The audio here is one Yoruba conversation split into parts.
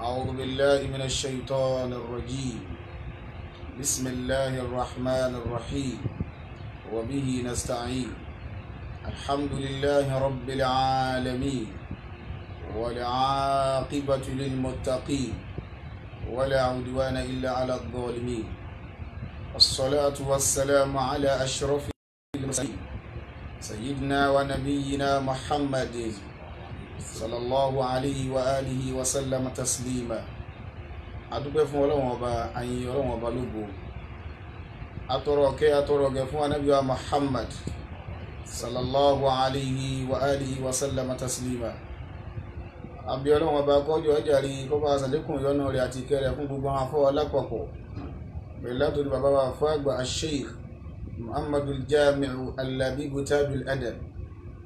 أعوذ بالله من الشيطان الرجيم. بسم الله الرحمن الرحيم، وبه نستعين. الحمد لله رب العالمين، والعاقبة للمتقين، ولا عدوان إلا على الظالمين. الصلاة والسلام على أشرف المرسلين، سيدنا ونبينا محمد صلى الله عليه وآله وسلم تسليما. Adúpẹ́ fún Ọlọ́run Ọba, ayin Ọlọ́run Ọba lógo, atọrọ kẹ́ atọrọ gẹ̀ fún Ànábì wa Muhammad صلى الله عليه وآله وسلم تسليما. Àbí Ọlọ́run Ọba kọjọ ọjàrí kọba àsàlékùn ìyọ́nú rẹ̀ àti ìkẹ́ rẹ̀ fún gbogbo àwọn afọwọ́ lápapọ̀, bẹ̀rẹ̀ látòrí bàbá wa fún àgbà Sheikh Muhammadu Jamiu Alabibu Tajul Adab,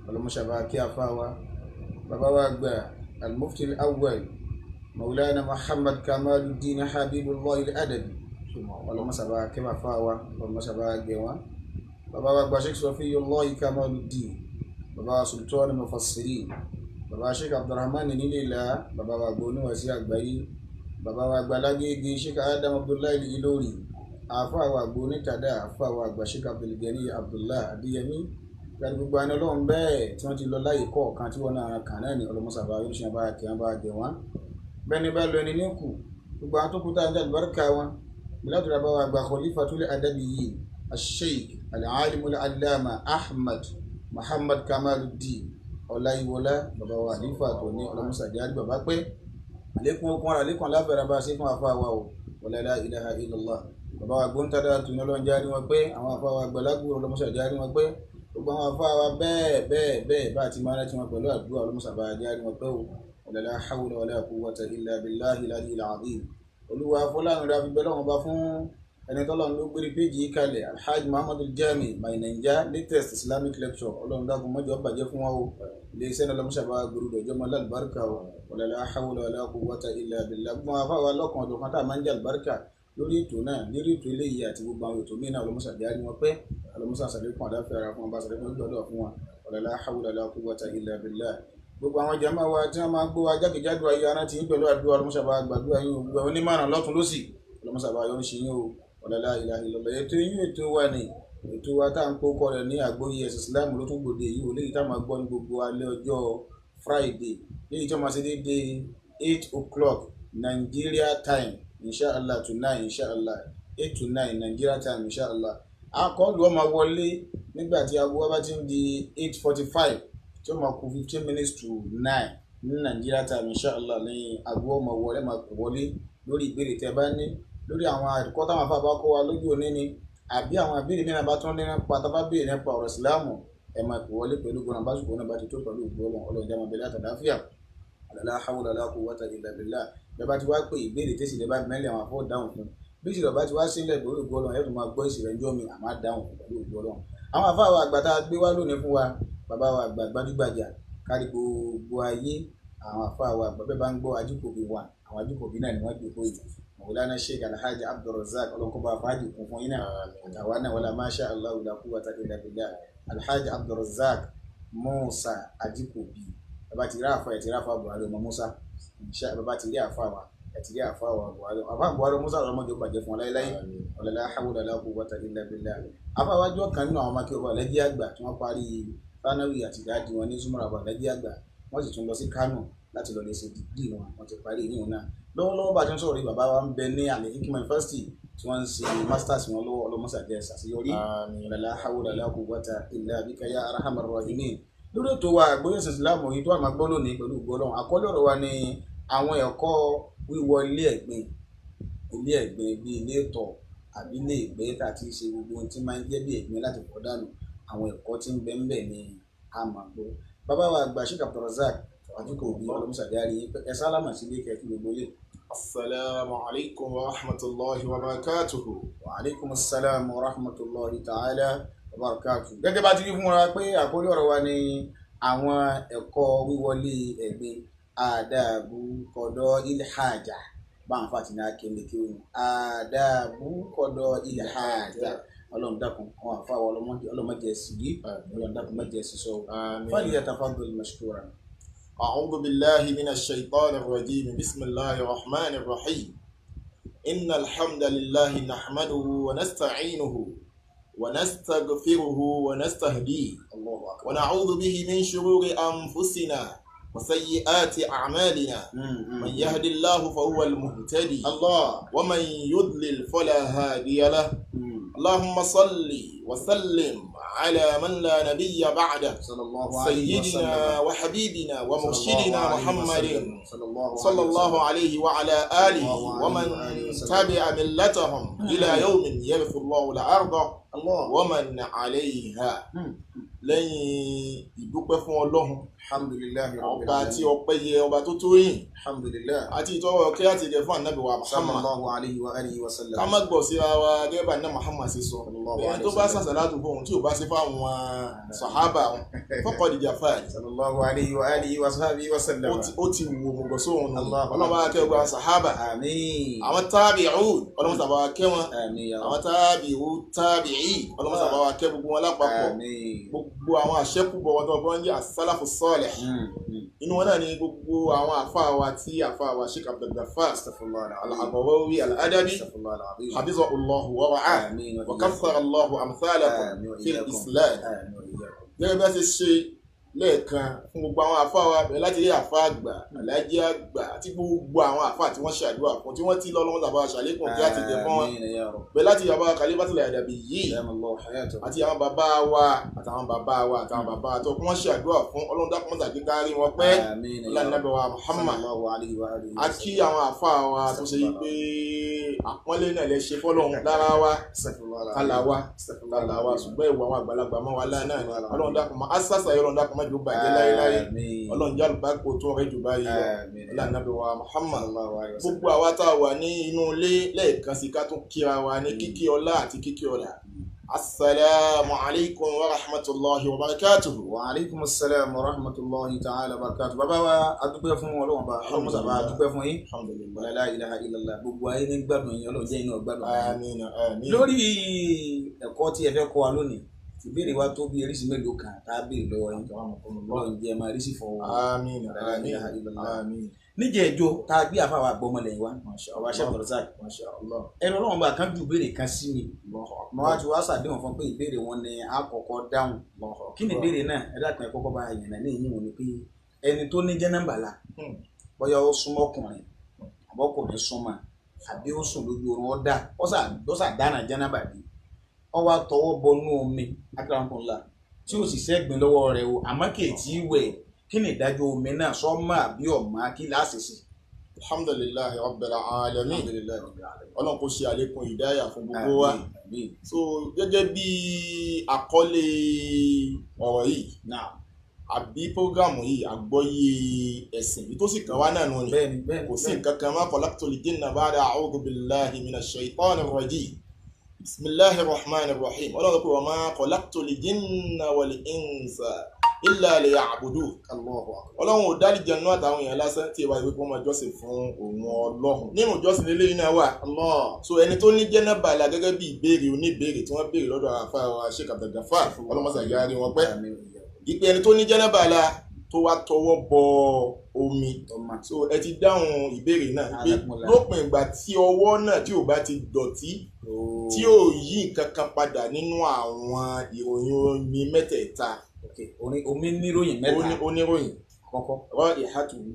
ọlọmọṣàbà kí afá wa, bàbá wa àgbà Al-Mufti Al-Awwal Maulana Muhammad Kamaluddin Habibullah Al-Adabi, ọlọmọṣàbà kí bàbá wa, ọlọmọṣàbà gẹ̀ wọn, bàbá wa àgbà Sheikh Safiyullah Kamaluddin, bàbá wa Sultan Mufassirin, bàbá Sheikh Abdulrahman Nílẹ̀lá, bàbá wa àgbà oníwàsí àgbáyé, bàbá wa àgbà Lágége Sheikh Adam Abdullahi Ilori, àáfàá wa àgbà onítàdá, àáfàá wa àgbà Sheikh Abdulgani Abdullah Adéyẹmí, gbàdúgbò gbogbo àni Ọlọ́run bẹ́ẹ̀ tí wọ́n ti lọ láyè kọ̀ọ̀kan tí wọ́n náà kàn náà ní ọlọ́mọsàbà yóò ṣe bá kí wọ́n bá gẹ̀ wọ́n. Bẹ́ẹ̀ ni bá lọ ẹni ní kù, gbogbo àwọn tó kú tá à ń jẹ́ àlùbáríkà wọn mílíọ̀nù, bàbá wa àgbà Khalifatul Adabiyyin Asheikh Al-Alim Al-Allama Ahmad Muhammad Kamaluddin Ọláyíwọlá, bàbá wa àlífà tó ní, ọlọ́mọsàdé bàbá pé àlékún okun ara, àlékún aláfẹ́ra bá ṣe fún àfa wa o. Wala la ilaha illallah. Bàbá wa gbóńtàdá tó ní, Ọlọ́run jáde wọn pé àwọn àfa wa gbẹ̀lágbò, ọlọ́mọsàdé wọn pé gbogbo àwọn àfa wa bẹ́ẹ̀ bẹ́ẹ̀ bẹ́ẹ̀ bá ti máa rántí wọn pẹ̀lú àdúrà, ọlọ́mọsàbá jáde wọn pé o. Wala hawla wala quwwata illa billahi al-aliyyil azim. Olúwa fọláhùn rẹ àfi bẹ́ẹ̀ lọ́wọ́ bá fún ẹni tọ́lọ́run ló gbé péjì yìí kalẹ̀, Alhaji Muhammadu Jami My Naija Latest Islamic Lecture. Ọlọ́run dákun mọ́jọ́ bàjẹ́ fún wa o. Ilé iṣẹ́ náà lọ́mọ́sàbá gbòòrò ìjọba lálùbáríkà o. Wala hawla wala quwwata illa billah. Gbọ́n afáwa lọ́kàn ọ̀dọ̀ kan tá a máa ń jẹ́ àlùbáríkà lórí ètò náà, lórí ètò eléyìí àti gbogbo àwọn ètò míì náà, ọlọ́mọsàdé á rí wọn pé ọlọ́mọsà sàlékún àdáfẹ́ ara fún wọn, bá sàlékún gbọ́dọ̀ fún wọn. Wala hawla wala quwwata illa billah. Gbogbo àwọn jàmáà wa tí wọ́n máa gbọ́ wa jákèjádò ayé, ara ti ń pẹ̀lú àdúrà, ọlọ́mọsàbá gbàdúrà yín o. Gbogbo onímọ̀ràn lọ́tún lọ́sì, ọlọ́mọsàbá yọ ń ṣe yín o. Wala la ilaha illallah. Ètò yín, ètò wa ni ètò wa tá à ń kó kọ rẹ̀ ní àgbóyè ẹ̀sìn Islam ló tún gbòde yìí o, léyìí tá a máa gbọ́ ní gbogbo alẹ́ ọjọ́ Friday, léyìí tí wọ́n máa ṣe déédéé 8 o'clock Nigeria time, inshallah, to 9, inshallah, 8 to 9 Nigeria time, inshallah. Akọọlù ọmọ wọlé nígbà tí aago wa bá ti ń di 8:45, tí ó máa kù 9:15 ní Nigeria time, inshallah, ní aago ọmọ wọlé, máa kù wọlé lórí ìbéèrè tẹ́ bá ní lórí àwọn ẹ̀kọ́ táwọn afá bá kọ́ wa lójú òní ni, àbí àwọn ìbéèrè mìíràn bá tún ní nípa tá bá béèrè nípa ọ̀rọ̀ Ìsìláàmù, ẹ máa pè wọlé pẹ̀lú gbọ́nà básùkò náà bá ti tó pẹ̀lú gbọ́nà. Ọlọ́run jẹ́ máa bẹ̀rẹ̀ àtàláfíà. La hawla wala quwwata illa billah. Bẹ́ẹ̀ bá ti wá pé ìbéèrè tẹ́sí lẹ́ bá mẹ́lẹ̀, àwọn afọ́ dáhùn fún bí ìṣẹ̀lẹ̀ bá ti wá sílẹ̀ pẹ̀lú gbọ́nà, ẹ̀ tó máa gbọ́ ìṣẹ̀lẹ̀ ńjọ́ mi àmá dáhùn fún pẹ̀lú gbọ́nà. Àwọn afá wa àgbà tá a gbé wá lónìí fún wa, bàbá wa àgbà gbajúgbajà kárí gbogbo ayé, àwọn afá wa àgbà, bẹ́ẹ̀ bá ń gbọ́ Ajíkòbí wa, àwọn Ajíkòbí náà ni wọ́n jòkó yìí, Mawlana Sheikh Alhaji Abdulrazak, ọlọ́nkọ́ba fàájì kún fún yín náà àtàwọn náà. Wala masha Allah la quwwata illa billah. Alhaji Abdulrazak Musa Ajíkòbí, bàbá ti rí àfa ẹ̀ ti rí àfa Buhari ọmọ Musa insha. Bàbá ti rí àfa wa ẹ̀ ti rí àfa wa Buhari, àfa Buhari Musa, ọlọ́mọdé bàjẹ́ fún ọ láéláé. Wala la hawla wala quwwata illa billah. Àfa wájú ọ̀kan nínú àwọn ọmọ akẹ́kọ̀ọ́ ọ̀lẹ́jì àgbà tí wọ́n parí thanawi àti ìdádi wọn ní Zumara ọ̀lẹ́jì àgbà, wọ́n sì tún lọ sí Kano láti lọ lè ṣe degree wọn. Wọ́n ti parí ìyún náà lọ́wọ́lọ́wọ́ bá a ti ń sọ̀rọ̀ yìí. Bàbá wa ń bẹ ní Al Hikma University tí wọ́n ń ṣe masters wọn lọ́wọ́. Ọlọ́mọsàjẹ́ ṣàṣeyọrí. La hawla wala quwwata illa bika ya arhamar rahimin. Lórí ètò wa àgbóyè Ìsìlámù yìí tó àmà gbọ́ lónìí pẹ̀lú gbọ́lọ́hún, àkọlé ọ̀rọ̀ wa ni àwọn ẹ̀kọ́ wíwọ ilé ẹ̀gbin, ilé ẹ̀gbin bíi ilé ìtọ̀ àbí ilé ìgbẹ́ tá a ti ṣe gbogbo ohun tí máa ń jẹ́ bí ẹ̀gbin láti fọ̀ dànù. Àwọn ẹ̀kọ́ tí ń bẹ ń bẹ ni a máa gbọ́. Bàbá wa àgbà Sheikh Abdulrazak Ajíkòbí, ọlọ́mọsàdárí, ẹ sálámà sílé kẹ́kí gbogbo ilé. Assalamu alaikum wa rahmatullahi wa barakatuhu. Wa alaikum assalam wa rahmatullahi ta'ala wa barakatuhu. Gẹ́gẹ́ bá ti rí fún wa pé àkórí ọ̀rọ̀ wa ni àwọn ẹ̀kọ́ wíwọlé ẹ̀gbin, àdàbù kọ̀dọ̀ ilhaja, báwọn fàtí ní akéde kí wọn àdàbù kọ̀dọ̀ ilhaja. Ọlọ́run dákun, àwọn àfáwọ̀ ọlọ́mọdé ẹ̀sìn yìí, Ọlọ́run dákun mọ́jẹ ẹ̀sìn sọ. Àmín. Falyatafaddal mashkuran. أعوذ بالله من الشيطان الرجيم. بسم الله الرحمن الرحيم. إن الحمد لله نحمده ونستعينه ونستغفره ونستهديه Allahu akbar. ونعوذ به من شرور أنفسنا وسيئات أعمالنا. من يهد الله فهو المهتدي Allah. ومن يضلل فلا هادي له. اللهم صل وسلم على من لا نبي بعده Sallallahu alayhi wa سيدنا sallam. وحبيبنا ومرشدنا Sallallahu alayhi wa محمد sallam. Sallallahu صلى الله عليه وعلى آله الله عليه ومن وآله وسلم. تبع ملتهم إلى يوم يرث الله الأرض Allah. ومن عليها. Lẹ́yìn ìdúpẹ́ fún Ọlọ́run, Alhamdulillahi rabbil ọba tí alamin. ọpẹ́ yẹ, ọba tó tó yìn, Alhamdulillah. àti ìtọ́wọ́ ọkẹ́ àti ìgẹ̀ fún ànábì wa Muhammad. Sallallahu alayhi wa alihi wa sallam. Ká má gbọ̀ síra wa gẹ́gẹ́ bá ní Muhammad ṣe sọ, Sallallahu ẹni alayhi tó wa bá sallam. sàṣàlátù fún òun tí ò bá ṣe fáwọn sàhábà wọn faqad jafani, Sallallahu alayhi wa alihi wa sahbihi wa sallam. ó ti wò mọ̀gọ̀ sóhun nù. Allahu Ọlọ́run bá kẹ́ gba sàhábà, Àmín. àwọn tábì'ún, Ọlọ́run sábà wa kẹ́ wọn, Àmín ya àwọn Rabb. tábì'ú tábì'í, Ọlọ́run sábà wa kẹ́ gbogbo wọn lápapọ̀, Àmín. gbogbo àwọn àṣẹ́kùbọ̀ wọn tó wọ́n jẹ́ as-salafu salih. Inú wọn náà ni gbogbo àwọn àfáà wa tí àfáà wa Sheikh Abdul Ghaffar Astaghfirullah al-azim. al-Abwawi al-Adabi Astaghfirullah al-azim. hafizahullahu wa ra'ah Àmín wa wa iyyakum. kaththara Allahu amthalakum Àmín wa fil iyyakum. Islam. Àmín wa iyyakum. Gẹ́gẹ́ bí a ṣe ṣe lẹ́ẹ̀kan fún gbogbo àwọn àfáà wa, bẹ̀rẹ̀ láti rí àfáà àgbà, aláàjì àgbà àti gbogbo àwọn àfáà tí wọ́n ṣàdúrà fún tí wọ́n ti lọ lọ́wọ́ tàbá ṣàlékún kí á ti jẹ fún wọn, Àmín ya Rabb. bẹ̀rẹ̀ láti yàrá Khalifatul Adabi yìí Dama Allahu hayatahu. àti àwọn bàbá wa àtàwọn bàbá wa àtàwọn bàbá tó wọ́n ṣàdúrà fún. Ọlọ́run dákun mọ́tà kí kárí wọn pẹ́. Àmín ya Rabb. Ọlọ́run wa Muhammad. Sallallahu alayhi wa alihi A wa kí sallam. àwọn àfáà wa tó ṣe yí pé àpọ́nlé náà lè ṣe fọ́lọ́run lára wa, Astaghfirullah al-azim. kálá wa Astaghfirullah kálá wa, al-azim. ṣùgbọ́n ìwà àwọn àgbàlagbà mọ́ wa láà náà ni. Ọlọ́run dákun mọ́ asásà yìí, Ọlọ́run dákun má jù ú bàjẹ́ láéláé. Àmín. Ọlọ́run jẹ́ àlùbáríkò tó rẹ̀ jù báyìí lọ. Àmín. Ọlọ́run Ànábì wa Muhammad. Sallallahu alayhi wa sallam. Gbogbo àwa tá a wà ní inú ilé, lẹ́ẹ̀kan sí ká tún kíra wa ní kíkí ọlá àti kíkí ọlá. Assalamu alaikum wa rahmatulahi wa barakatuhu. Wa alaikum assalam wa rahmatullahi ta'ala wa barakatuh. Bàbá wa, a dúpẹ́ fún Ọlọ́run bá, Ọlọ́run mọ́sà bá a dúpẹ́ fún yín. Alhamdulillah. Wala la ilaha illallah. Gbogbo ayé ní gbádùn yín, Ọlọ́run jẹ́ inú ọgbádùn yín. Àmín àmín. Lórí ẹ̀kọ́ tí ẹ fẹ́ kọ́ wa lónìí, ìbéèrè wa tó bí eríṣi mélòó kan tá a béèrè lọ́wọ́ yín. Ọlọ́run jẹ́ máa ríṣì fọwọ́. Àmín La àmín ilaha illallah. àmín. Níjẹ̀ẹ́jọ́ tá a gbé àfàwà àgbọ̀mọlẹ̀ wa, Masha ọba Allah. Sheikh Abdulrazak. Masha Allah. Ẹ̀rọ Ọlọ́run bá kan ju ìbéèrè kan sí mi. Allahu Mo wá ti wá ṣàdéhùn fún pé ìbéèrè wọn ni a kọ́kọ́ dáhùn. Allahu Kí ni ìbéèrè náà? Ẹ dákun, ẹ kọ́kọ́ bá yànnà ní ìyín wọn ni pé ẹni tó ní jẹ́nàbàlà, bóyá ó súnmọ́ ọkùnrin àbọ́kùnrin súnmọ́, àbí ó sùn lójú oorun, ó dá ó sà dáná jẹ́nàbà bí ó wá tọwọ́ bọnú omi akérèkọ́nla tí ó sì sẹ́gbìn lọ́wọ́ rẹ̀ o, àmọ́ kì í tí í wẹ̀, kí ni ìdájọ́ omi náà, sọ́mọ́ àbí ọ̀mọ́, kí láṣìṣe? Alhamdulillahi rabbil alamin. Alhamdulillahi rabbil alamin. Ọlọ́run kó ṣe àlékún ìdáyà fún gbogbo wa. Àmín, àmín. So gẹ́gẹ́ bí àkọlé ọ̀rọ̀ yìí Naam. àbí prógrámù yìí, àgbọ́yé ẹ̀sìn yìí tó sì kàn wá náà nù ni. Bẹ́ẹ̀ni bẹ́ẹ̀ni. Kò sí nǹkan kan ma khalaqtul jinna ba'da a'udhu billahi minash shaitanir rajim. Bismillahir rahmanir rahim. Ọlọ́run pé wa ma khalaqtul jinna wal insa illa liya'budun. Allahu akbar. Ọlọ́run ò dálì jẹun náà àtàwọn èèyàn lásán tí ìwà ìwé kí wọ́n máa jọ́sìn fún òun Ọlọ́run. Nínú ìjọsìn lélẹ́yìn náà wà. Allah. So ẹni tó ní jẹ́nàbà la gẹ́gẹ́ bí ìbéèrè oníbéèrè tí wọ́n béèrè lọ́dọ̀ àfáà wa Sheikh Abdul Ghaffar, ọlọ́mọsà yára wọn pẹ́. Àmín wa iyyakum. Ìpè ẹni tó ní jẹ́nàbà la tó wá tọwọ́ bọ omi. Ọmọ. So ẹ ti dáhùn ìbéèrè náà pé Alhamdulillah. lópin ìgbà tí ọwọ́ náà tí ò bá ti dọ̀tí, tí ò yí nǹkan kan padà nínú àwọn ìròyìn omi mẹ́tẹ̀ẹ̀ta. Okay. Omi níròyìn mẹ́ta. Oníròyìn Kọ́kọ́. rọ ìhàtúwú,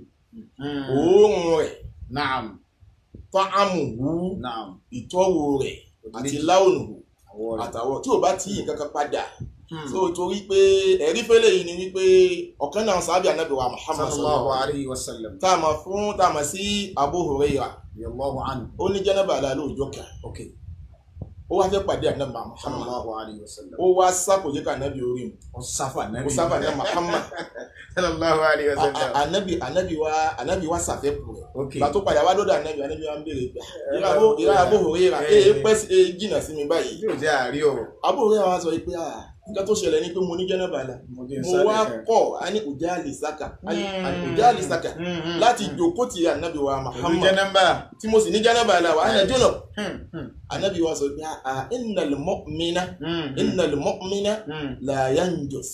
òórùn rẹ̀, Naam. tọ́hámùwú, Naam. ìtọ́wò rẹ̀ àti Méjì. láònùwò Àwọ̀ rẹ̀. àtàwọ̀ tí ò bá ti yí nǹkan kan padà. So torí pé ẹ̀rí fẹ́lẹ̀ yìí ni wípé ọ̀kan náà sábì ànábì wa Muhammad Sallallahu alayhi wa sallam. tá a mọ̀ fún tá a mọ̀ sí Abu Hurairah, Radiyallahu anhu. ó ní jẹ́nàbà la lóòjọ́ kan, Okay. ó wá fẹ́ pàdé ànábì Muhammad, Sallallahu alayhi wa sallam. ó wá sá kò jẹ́ ká ànábì orí mu, Ó sáfà nábì. ó sáfà ní Muhammad. Sallallahu alayhi wa sallam. Ànábì wa sàfẹ́kù rẹ̀. Okay. Ìgbà tó padà wá dọ́dọ̀ ànábì, ànábì wa ń béèrè pé ìrà Abu Hurairah, ee pẹ́ sí ee jìnà sí mi báyìí. Yóò jẹ́ àárí o. Abu Hurairah wa sọ pé Nǹkan tó ṣẹlẹ̀ ni pé mo ní jẹ́nàbà la, mo wá kọ̀ á ní ọjà àlìsàkà láti jókòó ti ànábì wa Muhammad tí mo sì ní jẹ́nàbà la wà á nà jóná. Ànábì wa sọ pé innal mu'mina, innal mu'mina la yanjus.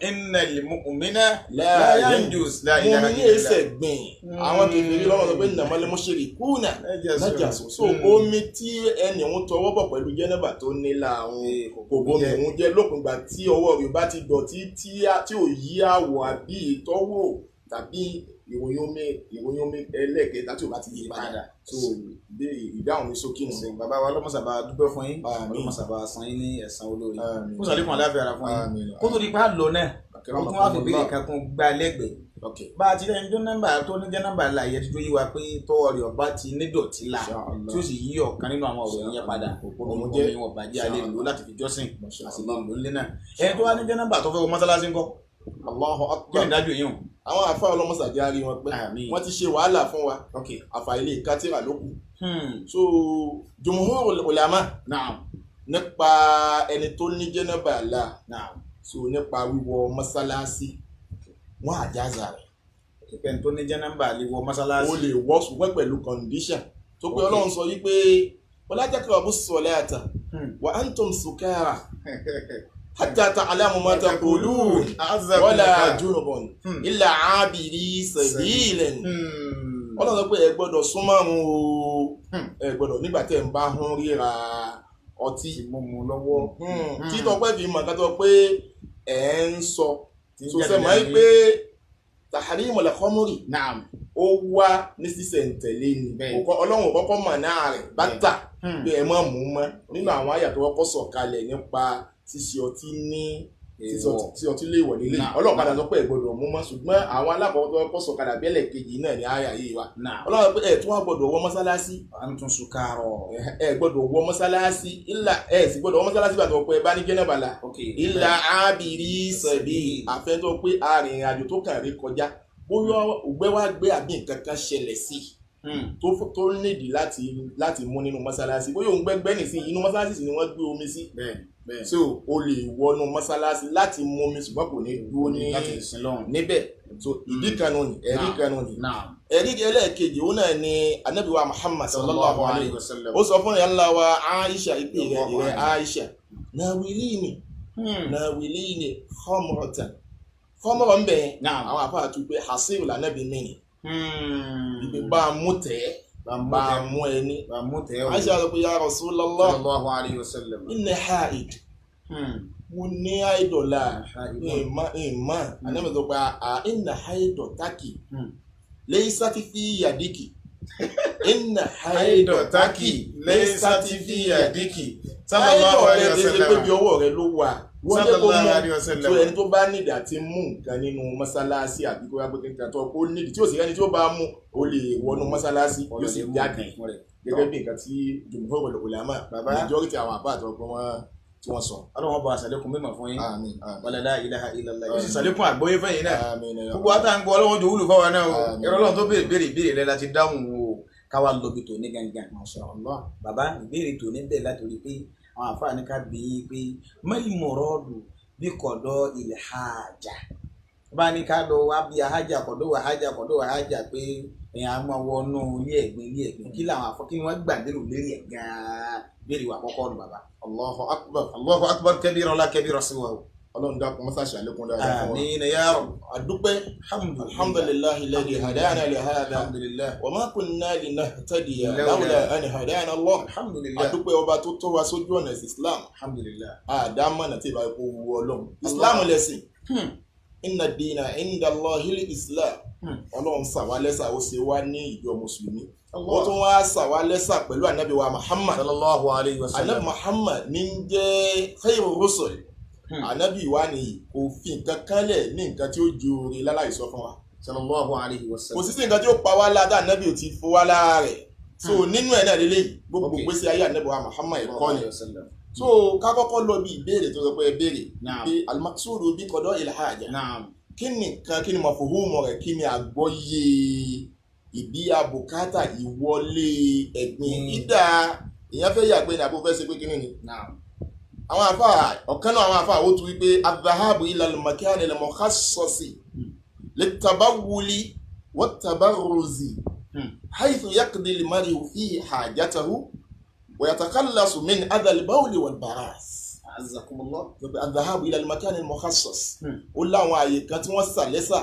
Innal mu'mina la yanjus. Mùmíní ẹsẹ̀ gbìn. Àwọn kèfèrí lọ́wọ́ sọ pé innamal mushrikuna najasun. So omi tí ẹni òun tọwọ́ bọ̀ pẹ̀lú jẹ́nàbà tó ní làwọn kò bomi òun jẹ́ lópin ìgbà tí ọwọ́ rẹ̀ bá ti dọ̀tí tí ò yí àwọ̀ àbí ìtọ́wò tàbí ìròyìn omi ẹlẹ́ẹ̀kẹta tí ò bá ti yí padà. So ìdáhùn mi sókè nù. Bàbá wa ọlọ́mọsàbà dúpẹ́ fún yín, ọlọ́mọsàbà san yín ní ẹ̀san olóore, kó sàlékún àláfíà ara fún yín. Kó tó di pa lọ náà, ó tún wá fi béèrè kan kún gbá lẹ́gbẹ̀ẹ́. Bá a ti rẹ́ni tó nọ́mbà tó ní jẹ́ nọ́mbà la yẹ tó yí wa pé tọwọ́ rẹ̀ ọba ti ní dọ̀tí la tí ó sì yí ọ̀kan nínú àwọn ọ̀rọ̀ yẹn padà, omi wọn bàjẹ́ alẹ́ lò láti fi jọ́sìn àti lè lò nílé náà. Ẹni tó wá ní jẹ́ nọ́mbà tó fẹ́ wọ mọ́sálásí ńkọ́? Allahu Akbar. Kí ni ìdájọ́ yìí hàn? Àwọn àfa ọlọ́mọsàdé á rí wọn pé wọ́n ti ṣe wàhálà fún wa, àfà ilé kátìrà ló kù. So jumhurul ulama nípa ẹni tó ní jẹ́nàbà la, so nípa wíwọ mọ́sálásí, wọ́n àjáza rẹ̀. Ìpẹ́ni tó ní jẹ́nàbà lè wọ mọ́sálásí. Ó lè wọ, ṣùgbọ́n pẹ̀lú condition tó pé Ọlọ́run sọ yí pé wala taqrabu ssalata wa antum sukara hatta ta'lamu ma taqulun wala junuban illa abiri sabilin. Ọlọ́run sọ pé ẹ gbọ́dọ̀ súnmọ́ òun o, ẹ gbọ́dọ̀ nígbà tẹ́ ń bá hún ríra ọtí mímu lọ́wọ́. Tí tọpẹ́ fi mọ̀ nǹkan tó pé ẹ̀ ń sọ so sẹ́mọ̀ ẹ́ pé tahrimul khamri ó wá ní sísẹ̀ntẹ̀lé ni. Ọlọ́run kọ́kọ́ mọ̀ náà rẹ̀ bàtà pé ẹ má mú mọ́ nínú àwọn àyà tó kọ́kọ́ sọ̀kalẹ̀ nípa ṣíṣe ọtí ní ṣíṣe ọtí lè wọ̀ nílé. Ọlọ́run padà sọ pé ẹ gbọ́dọ̀ mú mọ́, ṣùgbọ́n àwọn alákọ̀ọ́kọ́ tó kọ́kọ́ sọ̀kalẹ̀ abẹ́lẹ̀ kejì náà ní àyà yìí wa. Ọlọ́run pé ẹ tún wá gbọ́dọ̀ wọ mọ́sálásí. Ẹ gbọ́dọ̀ wọ mọ́sálásí ilà ẹ sì gbọ́dọ̀ wọ mọ́sálásí bàtọ̀ pé ẹ bá ní jẹ́nàbàlà ilà ábìrí sẹ̀bí àfẹ́tọ́ pé arìnrìn àjò tó kàn rí kọjá bóyá ògbẹ́ wá gbé àbí nǹkan kan ṣẹlẹ̀ sí tó nídìí láti mú nínú mọ́sálásí, bóyá òun gbẹ́gbẹ́ nìsín inú mọ́sálásí sì ni wọ́n gbé omi sí. So o lè wọnú mọ́sálásí láti mú omi, ṣùgbọ́n kò ní dúró ní níbẹ̀. So ìdí kan nù ní ẹ̀rí kan nù ní. Ẹ̀rí ẹlẹ́ẹ̀kejì òun náà ni Ànábì wa Muhammad sallallahu alayhi wa sallam ó sọ fún ìyá ńlá wa Aisha ìpè rẹ̀ Aisha nawilini khamratan khamra ń bẹ̀ àwọn àfáà tún pé hasiru lànàbí mi ni ìpè bá a mú tẹ́ bá a mú ẹni. Aisha sọ pé ya Rasulullah inni haid, mo ní àìdọ̀là ìmọ̀. Ànábì sọ pé inna haidọ̀taki laysat fi yadiki, inna haidọ̀taki laysat fi yadiki. Àìdọ̀ rẹ̀ ti ṣe pé bí ọwọ́ rẹ̀ ló wà. Wọ́n jẹ́ kó mú tó ẹni tó bá nídìí àti mú nǹkan nínú mọ́sálásí àbí kó yàgbé nǹkan tó kó nídìí tí ò sì rẹ́ni tí ó bá mú ó lè wọnú mọ́sálásí yóò sì jáde gẹ́gẹ́ bí nǹkan tí jumhurul ulama majority àwọn àbá àtọ́gbọ́n wọn tí wọ́n sọ. Ọlọ́run bá ṣàlékún mímọ̀ fún yín, wala la ilaha illallah, yóò sì ṣàlékún àgbọ́yé fún yín náà. Gbogbo àtàǹgbọ́ Ọlọ́run jò wúlò fáwọn náà o. Ẹ̀rọ Ọlọ́run tó béèrè béèrè rẹ láti dáhùn o, káwa lọ bí tòní gangan. Bàbá ìbéèrè tòní bẹ̀ látòrí pé àwọn àfáà ní ká bí i pé mọ́lìmọ̀rọ́dù bí kọ̀dọ̀ ilẹ̀ hájà bá ní ká lọ wá bí ahájà kọ̀dọ̀ wà hájà kọ̀dọ̀ wà hájà pé èèyàn á máa wọnú ilé ẹ̀gbin kí làwọn àfọ kí wọ́n gbà lérò lérí ẹ̀ gan-an. Béèrè wà kọ́kọ́ nù bàbá. Allahu akbar. Allahu akbar kabira la kabira siwahu. Ọlọ́run dákun mọ́sá ṣàlékún dáadáa fún wa. Àmín ya Rabb. Àdúpẹ́. Alhamdulillahi alladhi hadana li hadha. Alhamdulillah. Wa ma kunna linahtadiya lawla an hadana Allah. Alhamdulillah. Àdúpẹ́ ọba tó tọ́ wa sójú ọ̀nà Islam. Alhamdulillah. Àdámọ̀nà tí ìbá kó wu Ọlọ́run. Islam lẹ̀sìn. Inna dina inda Allahil Islam. Ọlọ́run ṣà wá lẹ́sà ó ṣe wá ní ìjọ Mùsùlùmí. Ó tún wá ṣà wá lẹ́sà pẹ̀lú ànábì wa Muhammad. Sallallahu alayhi wa sallam. Ànábì Muhammad ní jẹ́ khairu rusul. Ànábì wa ni kò fi nǹkan kan lẹ̀ ní nǹkan tí ó ju oore láláì sọ fún wa. Sallallahu alayhi wa sallam. Kò sí sí nǹkan tí ó pa wá lára ànábì ò ti fún wa lára rẹ̀. So nínú ẹ̀ náà lélẹ́yìí gbogbo gbèsè ayé ànábì wa Muhammad ẹ̀kọ́ ni. So ká kọ́kọ́ lọ bí ìbéèrè tó sọ pé ẹ béèrè pé al-maqsudu bí qada'il haja. Kí ni nǹkan kí ni mọ̀fòhùnmọ̀ rẹ̀ kí ni àgbọ́yé ìbí abùkátà ìwọlé ẹ̀gbin ìdá èèyàn fẹ́ yàgbẹ́ ni àbó fẹ́ ṣe pé kí ni. Àwọn afa ọ̀kan náà, àwọn afa ó tu wípé adhahabu ila al-makan al-mukhassasi litabawuli watabarruzi haythu yaqdi al-mar'u fihi hajatahu wa yatakhallasu min adha al-bawli wal-baraz. Azakumullah. Adhahabu ila al-makan al-mukhassas, ó láwọn àyè kan tí wọ́n sà lẹ́sà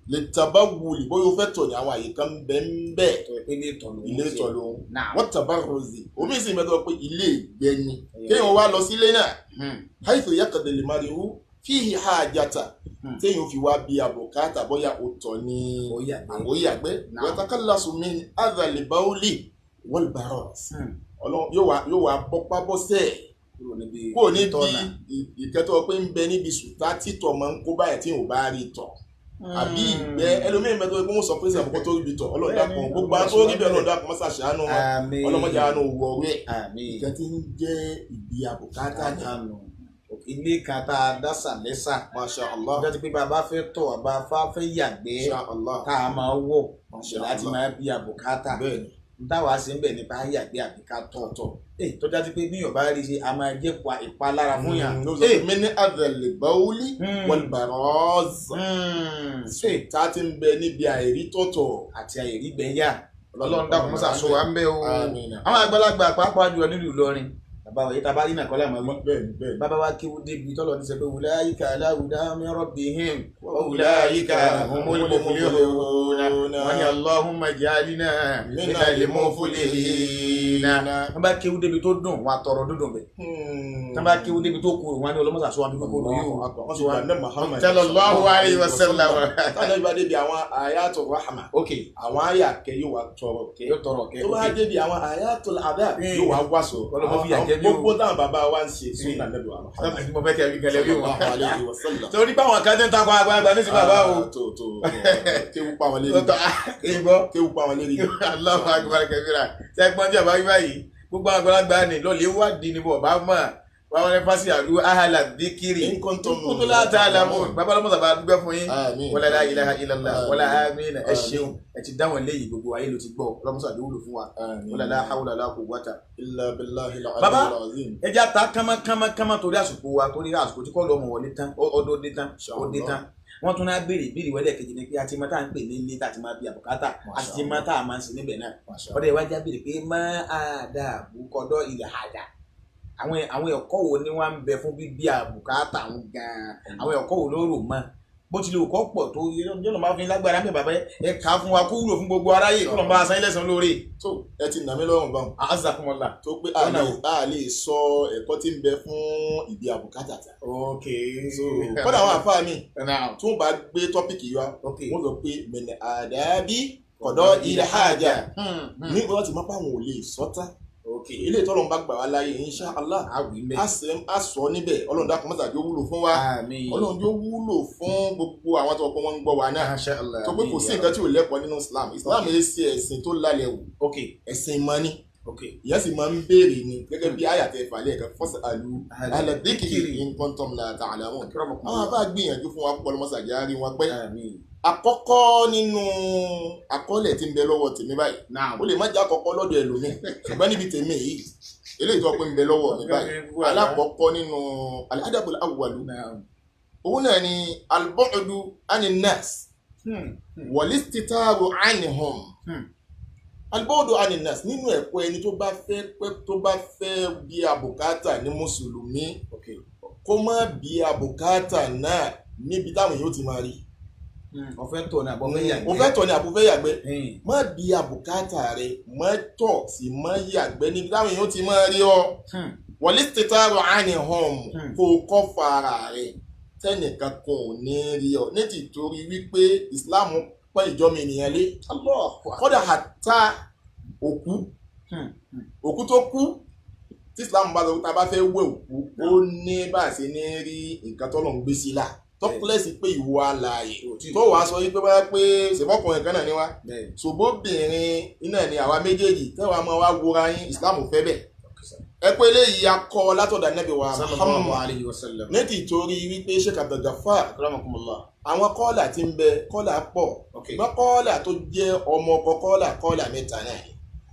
litabawuli, bóyá o fẹ́ tọ̀ ní àwọn àyè kan bẹ́ẹ̀ bẹ́ẹ̀. Tọ́ pé ilé ìtọ̀ lòun. Ilé ìtọ̀ lòun. Naam. Wọ́n tabarruzi, omi sì mẹ́tọ́ pé ilé ìgbẹ́ ni kéèyàn wá lọ sílé náà, haythu yaqdi al-mar'u fihi hajata, téèyàn fi wá bí àbùkátà, bóyá ó tọ̀ ní Ó yàgbẹ́. àwọn yàgbẹ́. Naam. Yatakallasu min adha al-bawli wal-baraz. Ọlọ́run yóò wá bọ́pá bọ́sẹ̀ Kúrò níbi kúrò níbi ìtọ̀ náà. ìkẹ́tọ́ pé ń bẹ níbi sùtá títọ̀ máa ń kó báyìí tí ò bá rí tọ̀ àbí ìgbẹ́. Ẹlòmíín bẹ tó pé wọ́n sọ pé sàbùkọ́ tó rí bi tọ̀. Ọlọ́run dákun, gbogbo àwọn tó rí bẹ́ẹ̀, Ọlọ́run dákun mọ́sà ṣàánú wọn. Àmín. Ọlọ́mọdé àánú wọ̀ ọ̀rẹ́. Àmín. Ìkẹ́ tí ń jẹ́ ìbí àbùkátà ni. Àánú. Ilé kan tá a dá sà lẹ́sà. Masha Allah. Ọjọ́ ti pé bàbá fẹ́ tọ̀, bàbá fẹ́ yàgbẹ́, Masha Allah. tá a máa wọ̀ Masha láti Allah. máa bí àbùkátà. Bẹ́ẹ̀ni. N táwa ṣe ń bẹ̀ nípa yàgbẹ́ àbí ká tọ̀ tọ̀. Ee, tó jáde pé bí yóò bá rí ṣe, a máa jẹ́ pa ìpalára fún yàn. Ló sọ pé min adhal bawli wal baraz. Ee, tá a ti ń bẹ níbi àìrí tọ̀tọ̀. Àti àìrígbẹ́yà. Ọlọ́run dákun mọ́sà sọ wa ń bẹ́ o. Àmín. Àwọn àgbàlagbà pàápàá jùlọ nílùú Ìlọrin, bàbá wa yìí tá a bá rí nàkọ́lá mọ́ wí. Bẹ́ẹ̀ni, bẹ́ẹ̀ni. Bàbá wa kéwú débi tọ́lọ̀ ní sọ pé wùláyíkà aláwùdá min rabbihim wa wùláyíkà humul muflihun. Wọ́n ní Allahumma ij'alna minal muflihina. Wọ́n bá kéwú débi tó dùn, wọn àtọ̀rọ̀ dúndùn bẹ̀. Wọ́n bá kéwú débi tó korò, wọn ní ọlọ́mọsà sọ wọn bí kòkòrò yìí o. Wọ́n ti wà ní Muhammad Sallallahu alayhi wa sallam. Táwọn ìbá débi àwọn ayatul rahma, Ok. àwọn àyà kẹ yóò wá tọrọ kẹ. Yóò tọrọ kẹ. Tó bá débi àwọn ayatul adab, yóò wá wàsó. Ọlọ́mọ fìyà jẹ mí o. Gbogbo táwọn bàbá wa ń ṣe sunna Nabi wa Muhammad Mo fẹ́ kẹ́ fi kẹlẹ́ wí wọn. sallallahu alayhi wa sallam. Torí báwọn kan ti ń takọ àgbàlagbà ní sí bàbá o. Ah, tó tó kéwú pa wọn lérí. Ìgbọ́. Kéwú pa wọn lérí. Allahu akbar kabira. Sẹ́gbọ́n tí a bá wí báyìí, gbogbo àgbàlagbà ni lọ́ọ̀lẹ́ wádìí ni bọ̀ bá mọ̀. Báwọn ní fásitì àlú ahala dhikri. In kuntum Kuntum la ta'lamun. Bàbá lọ́mọ sábà dúpẹ́ fún yín. Àmín. Wala la ilaha illallah. Wala àmín. Ẹ Àmín. ṣeun. Ẹ ti dáwọn léyìí, gbogbo ayé ló ti gbọ́. Ọlọ́mọsà ló wúlò fún wa. Àmín. Wala la hawla la quwwata. Illa billahi Bàbá. al-aliyyil azim. Ẹ já ta kánmá kánmá kánmá torí àsìkò wa, torí àsìkò tí kọ́ lọ́mọ wọlé tán, ọdún dé tán, ó dé tán. Wọ́n tún náà béèrè ìbéèrè wọlé kejì ni pé a ti mọ tá à ń pè ní ilé tá a ti máa bí àbùkátà, a sì ti mọ tá a máa ń ṣe níbẹ̀ náà. Masha Ọdẹ ìwájú á béèrè pé má a dà àbúkọdọ ilẹ̀ àdá, àwọn ẹ̀kọ́ wo ni wọ́n ń bẹ fún bíbí àbùkátà àwọn gan-an, àwọn ẹ̀kọ́ wo ló rò mọ́ bó tilẹ̀ òkọ́ pọ̀ tó yọ̀nà máa fi lágbára mẹ́ bàbá ẹ kà á fún wa kó wúlò fún gbogbo aráyé kó lọ́n bá a san ilé san lóore. Tó ẹ ti nà mí lọ́rùn báwọn. Azakumọ̀lá. Tó pé a lè sọ ẹ̀kọ́ tí ń bẹ fún ìbí àbùkátà ta. Ok. So kọ́dà àwọn àfáà mi Now, tí wọ́n bá gbé tọ́pìkì yìí wá, wọ́n sọ pé min adabi qada il haja, ní wọ́n ti mọ̀ pé àwọn ò lè sọ́tá. Ilé ìtọ́lọ́run bá gbà wá láyé, insha Allah, Àwì mẹ́. a sọ níbẹ̀. Ọlọ́run dákun mọ́sà jó wúlò fún wa. Àmín. Ọlọ́run jó wúlò fún gbogbo àwọn tó kọ́ wọ́n ń gbọ́ wa náà. Masha Allah. Tó pé kò sí nǹkan tí ò lẹ́kọ̀ọ́ nínú Islam. Islam yìí ṣe ẹ̀sìn tó lálẹ́ wò, ẹ̀sìn ìmọ̀ ni. Ìyẹn sì máa ń béèrè ni gẹ́gẹ́ bí àyàtẹ̀ ìfàlẹ́ ẹ̀ka fas'alu ahla dhikri in kuntum la ta'lamun. Àwọn àbá gbìyànjú fún wa púpọ̀, lọ́mọ́sàjà rí wọn pẹ́. Àmín. Àkọ́kọ́ nínú àkọọ́lẹ̀ tí ń bẹ lọ́wọ́ tèmi báyìí, Naam. ó lè má jẹ́ àkọ́kọ́ lọ́dọ̀ ẹlòmíì, ṣùgbọ́n níbi tèmi yìí, eléyìí tó pé ń bẹ lọ́wọ́ mi báyìí, alákọ̀ọ́kọ́ nínú al-adabul awwalu, Naam. òun náà ni al-bu'du anin nas wal-istitaru anhum. Al-bu'du anin nas, nínú ẹ̀kọ́ ẹni tó bá fẹ́ pẹ́, tó bá fẹ́ bí àbùkátà ní mùsùlùmí, kó má bí àbùkátà náà níbi táwọn èèyàn ó ti máa rí. Ọ̀fẹ́ tọ̀ ní àbọ̀ fẹ́ yàgbẹ́. O fẹ́ tọ̀ ní àbò fẹ́ yàgbẹ́, má bí àbùkátà rẹ, má tọ̀ sí, má yàgbẹ́ níbi táwọn èèyàn ti máa rí ọ. Wọlé tètàrọ ànihàn, kó o kọ́ fara rẹ tẹ́nìkan kan ò ní rí ọ, ní tìtorí wípé Islam pọ́n ìjọ́mi ènìyàn lé. Kódà àtà òkú, òkú tó kú, tí Islam bá sọ pé tá a bá fẹ́ wẹ̀ òkú, ó ní bá a ṣe ní rí nǹkan tọ́lọ̀ ń gbé sí la tọ́kílẹ̀sì pé ìwọ alààyè tó wàá sọ wípé báyà pé ṣèfọ́kùnrin kan náà ni wá, ṣòbóbìnrin iná ni àwa méjèèjì tẹ́wàá máa wá wúra yín, Islam ò fẹ́ bẹ́ẹ̀. Ẹ pé eléyìí akọ látọ̀dọ̀ Ànábì wa Sallallahu Muhammad alayhi wa sallam. ní tìtorí wípé Sheikh Abdul Ghaffar, Akramakumullah. àwọn kọ́ọ̀là tí ń bẹ, kọ́ọ̀là pọ̀, ṣùgbọ́n kọ́ọ̀là tó jẹ́ ọmọ ọkọ kọ́ọ̀là, kọ́ọ̀là mẹ́ta náà ni.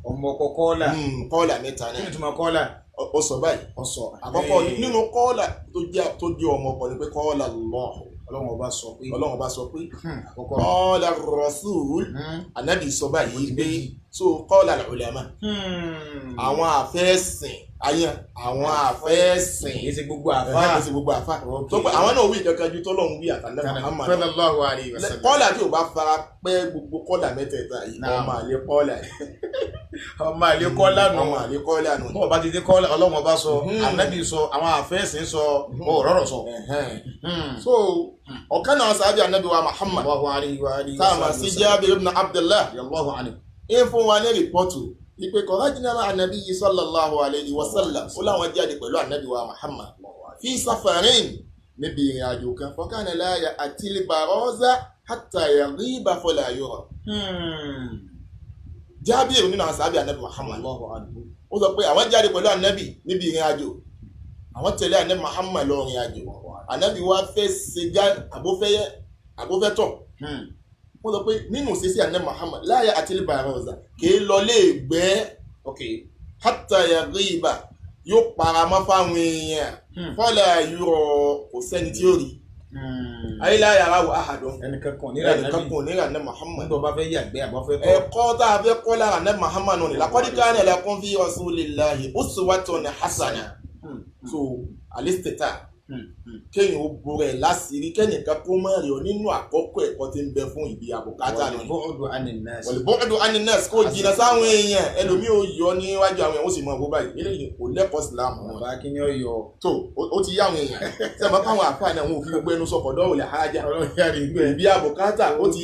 Ọmọ ọkọ kọ́ọ̀là. Kọ́ọ̀là mẹ́ta Kí náà. ni ìtumọ̀ kọ́ọ̀là? Ó sọ báyìí. Ó sọ. Àkọ́kọ́ nínú kọ́ọ̀là tó jẹ́ ọmọ ọkọ ni pé kọ́ọ̀là Allah. Ọlọ́run ọba sọ pé. Ọlọ́run ọba sọ pé. Àkọ́kọ́. Kọ́ọ̀là Rasul. Ànábì sọ báyìí pé so kọ́ọ̀là ulama. Àwọn àfẹ́sìn ayan àwọn àfẹ́sìn. Kì í ṣe gbogbo àfa. Kì í ṣe gbogbo àfa. Tó pé àwọn náà wí kankan ju tọ́lọ́run wí àtàlẹ́ Muhammad. Sallallahu alayhi wa sallam. Kọ́ọ̀là tí ò bá fara pẹ́ gbogbo kọ́ọ̀là mẹ́tẹ̀ẹ̀ta yìí ọmọ àlè kọ́ọ̀là yìí. Ọmọ àlè kọ́ọ̀là nù. Ọmọ àlè kọ́ọ̀là nù. Bọ́ọ̀ bá ti dé kọ́ọ̀là Ọlọ́run ọba sọ, Ànábì sọ, àwọn àfẹ́sìn sọ, ọ̀rọ̀rọ̀ sọ. So ọ̀kan náà sàábì Ànábì wa Muhammad. Táwọn sí Jábìr ibn Abdullah. Ń fún wa ní rìpọ́tù ìpè kọ̀rájìnà ànábì yìí sallallahu alayhi wa sallam ó láwọn jáde pẹ̀lú ànábì wa Muhammad fi safarin níbi ìrìn àjò kan fọkànlá láyà àti libaroza hatta yaghiba fala yura. Jábìrì nínú àwọn sàábì ànábì Muhammad ó sọ pé àwọn jáde pẹ̀lú ànábì níbi ìrìn àjò, àwọn tẹ̀lé ànábì Muhammad lọ ìrìn àjò, ànábì wa fẹ́ ṣe já àbófẹ́ tọ̀. Wọ́n sọ pé nínú sísí àná Muhammad láyà àti libaroza kìí lọ lé gbẹ́ hatta yaghiba yóò paramọ́ fáwọn èèyàn fala yura kò sẹ́ni tí ó rí. Ayé láyà ara wò áhàdùn ẹnìkan kan nílà ní Muhammad. Nígbà bá fẹ́ yàgbẹ́ àbá fẹ́ tọ̀. Ẹ̀kọ́ tá a fẹ́ kọ́ lára ní Muhammad nù ní laqad kana lakum fi rasulillahi uswatun hasana. So alistita kéèyàn ó bo rẹ̀ láṣìírí kẹ́nìkan kó má rí ọ nínú àkọ́kọ́ ẹ̀kọ́ tí ń bẹ fún ìbí àbùkátà nù. Wal-bu'du anin nas kó jìnnà sáwọn èèyàn ẹlòmíì ó yọ níwájú àwọn èèyàn ó sì mọ owó báyìí eléyìí kò lẹ́kọ̀ọ́ sílámù. Bàbá kí ni ó yọ. Tó ó ti yá àwọn èèyàn tí a máa fáwọn àfáà náà wọn ò fi gbogbo ẹnu sọkọ̀ dọ́wọ̀ lè hájà. Ìbí àbùkátà ó ti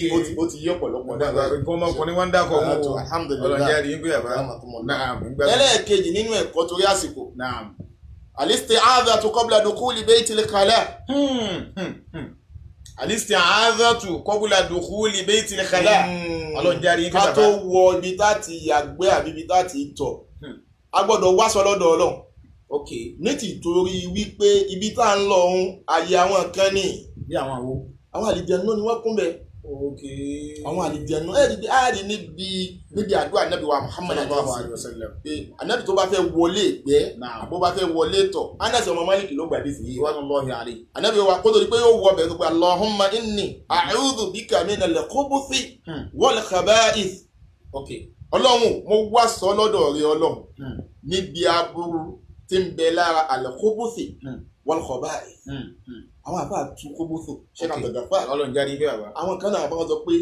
yí ọ̀pọ̀lọpọ̀ náà. Nǹkan ọmọkùnrin wọn dákọ̀ wọn o. Ẹlẹ́ẹ̀kejì nínú ẹ̀kọ́ torí àsìkò. Al-isti'adhatu qabla dukhuli baytil khala. Al-isti'adhatu qabla dukhuli baytil khala. Ọlọ́run járe yín ká tó wọ ibi tá ti yàgbẹ́ àbí ibi tá ti tọ̀, a gbọ́dọ̀ wáṣọ lọ́dọ̀ Ọlọ́run. Ní tìtorí wípé ibi tá ń lọ ọ̀hún àyè àwọn kan ní. Bí àwọn àwo. Àwọn àlìjẹ̀nú ni wọ́n kún bẹ́ẹ̀. Àwọn àlìjẹ̀nú ẹ̀rí níbi àdúrà Ànábì wa Muhammad sallallahu alaihi wasallam pé Ànábì tó bá fẹ́ wọlé ìgbẹ́ àbó bá fẹ́ wọlé tọ̀ Anas ọmọ Malik ló gbàdé sí yìí wallahi alayhi. Ànábì wa kó tó di pé yóò wọ bẹ̀rẹ̀ tó pé Allahumma inni a'udhu bika minal khubuthi wal khaba'ith. Ọlọ́run mo wá sọ lọ́dọ̀ rẹ Ọlọ́run níbi aburú tí ń bẹ lára al khubuthi wal khaba'ith. Àwọn àbá tu kóbóso ṣé ká gbẹgbẹ fà. Ọlọ́run jáde ibẹ̀ bàbá. Àwọn kan náà àbá wọn sọ pé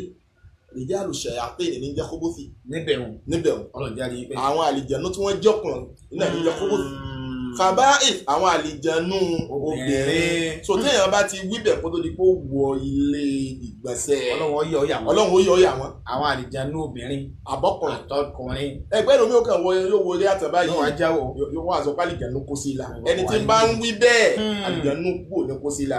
rìjálù ṣayatin ní jẹ́ kóbósì. Níbẹ̀ wọn. Níbẹ̀ wọn. Ọlọ́run jáde ibẹ̀. Àwọn àlìjẹ̀nú tí wọ́n jọkùnrin náà ní jẹ́ kóbósì. Khaba'ith àwọn àlìjẹ̀nú obìnrin. So téèyàn bá ti wí bẹ̀ kó tó di pé ó wọ ilé ìgbọ̀nsẹ̀. Ọlọ́run ó yọ ọ̀yà wọn. Ọlọ́run ó yọ ọ̀yà wọn. Àwọn àlìjẹ̀nú obìnrin. Àbọ̀kùnrin. Àtọkùnrin. Ẹgbẹ́ lomi ó kàn wọ yóò wọlé àtàbá yìí. Yóò wá jáwọ́. Yóò wá sọ pé àlìjẹ̀nú kó sí la. Ẹni tí ń bá ń wí bẹ́ẹ̀ àlìjẹ̀nú kò ní kó sí la.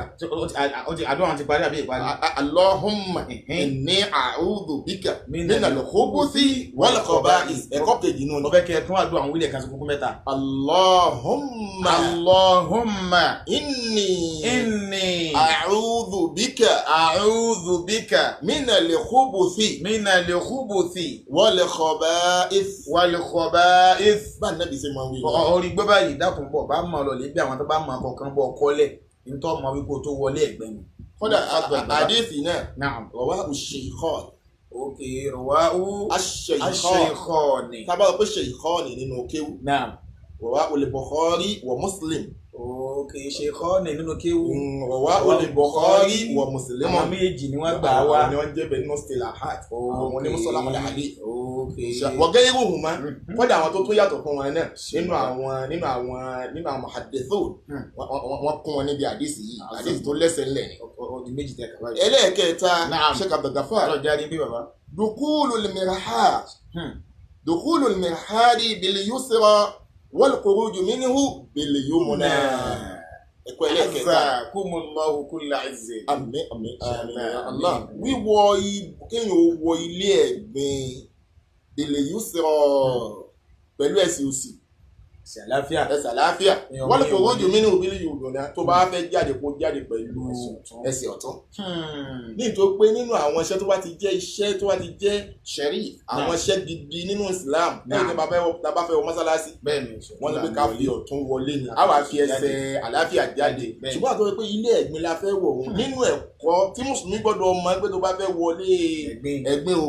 Àdúrà wọn ti parí àbí ìparí. Allahumma inni a'udhu bika minal khubuthi wal khaba'ith. Ẹ̀kọ́ kejì nù. Mo fẹ́ kẹ́ ẹ tún àdúrà àwọn wílẹ̀ kan sí kúkú mẹ́ta. Allahumma. Allahumma. Inni. A'udhu bika. A'udhu bika. Minal khubuthi. Minal khubuthi. Wal khaba'ith. Wal khaba'ith. Bá nàbí ṣe máa ń wí. Orí gbọ́ báyìí dákun bọ̀ bá mọ̀ lọ lè bí àwọn tó bá mọ̀ kọ̀ọ̀kan bọ̀ kọ́lẹ̀ ntọ́ mọ̀ wípé o tó wọlé ẹ̀gbẹ́ ni. Kódà àdéhìí náà. Rawahu shaykhan. Ok, rawahu ash-shaykhan. Tá a bá sọ pé shaykhan nínú kéwú. Rawahu al-Bukhari wa Muslim. Ok, shaykhani nínú kéwú. Rawahu al-Bukhari wa Muslim. Àwọn méjì ni wọ́n gbà wá. Àwọn ni wọ́n jẹ́ bẹ́ẹ̀ nínú istilahat. Àwọn onímọ̀sọ́lá wọn hadith. Wa ghayruhuma. Kódà àwọn tó tún yàtọ̀ fún wọn náà nínú àwọn muhaddithun. Wọ́n kún wọn níbi àdìsí yìí. Àdìsí tó lẹ́sẹ̀ ńlẹ̀ ni. Ẹlẹ́ẹ̀kẹta, Sheikh Abdul Ghaffar. Dukhulul mirhad. Dukhulul mirhadi bil yusra wal khuruju minhu bil yumna. Ẹ̀kọ́ ẹlẹ́ẹ̀kẹta. Azakumullahu kulla izzi. Àmín àmín àmín Allah. Wíwọ kéèyàn ó wọ ilé ẹ̀gbin bil yusra pẹ̀lú ẹ̀sìn òsì. Ẹsẹ̀ àlàáfíà. Ẹsẹ̀ àlàáfíà. Èèyàn Wọ́n lè mi kó ò ojú mi ní òbí yòògùn náà, tó bá fẹ́ jáde, kó jáde pẹ̀lú ẹsẹ̀ ọ̀tún. Ẹsẹ̀ ọ̀tún. Ní tó pé nínú àwọn iṣẹ́ tó bá ti jẹ́ iṣẹ́ tó bá ti jẹ́ ṣẹ̀rí, àwọn iṣẹ́ gidi nínú Islam, lẹ́yìn tí a bá fẹ́ wọ mọ́sálásí, Bẹ́ẹ̀ni. wọ́n ní pé ká fi ọ̀tún wọlé ni, a wà fi ẹsẹ̀ àlàáfíà jáde. Ṣùgbọ́n àtọ́wé pé ilé ẹ̀gbin la fẹ́ wọ̀ òun, nínú ẹ̀kọ́ tí mùsùlùmí gbọ́dọ̀ mọ̀ pé tó bá fẹ́ wọlé Ẹ̀gbin. ẹ̀gbin o,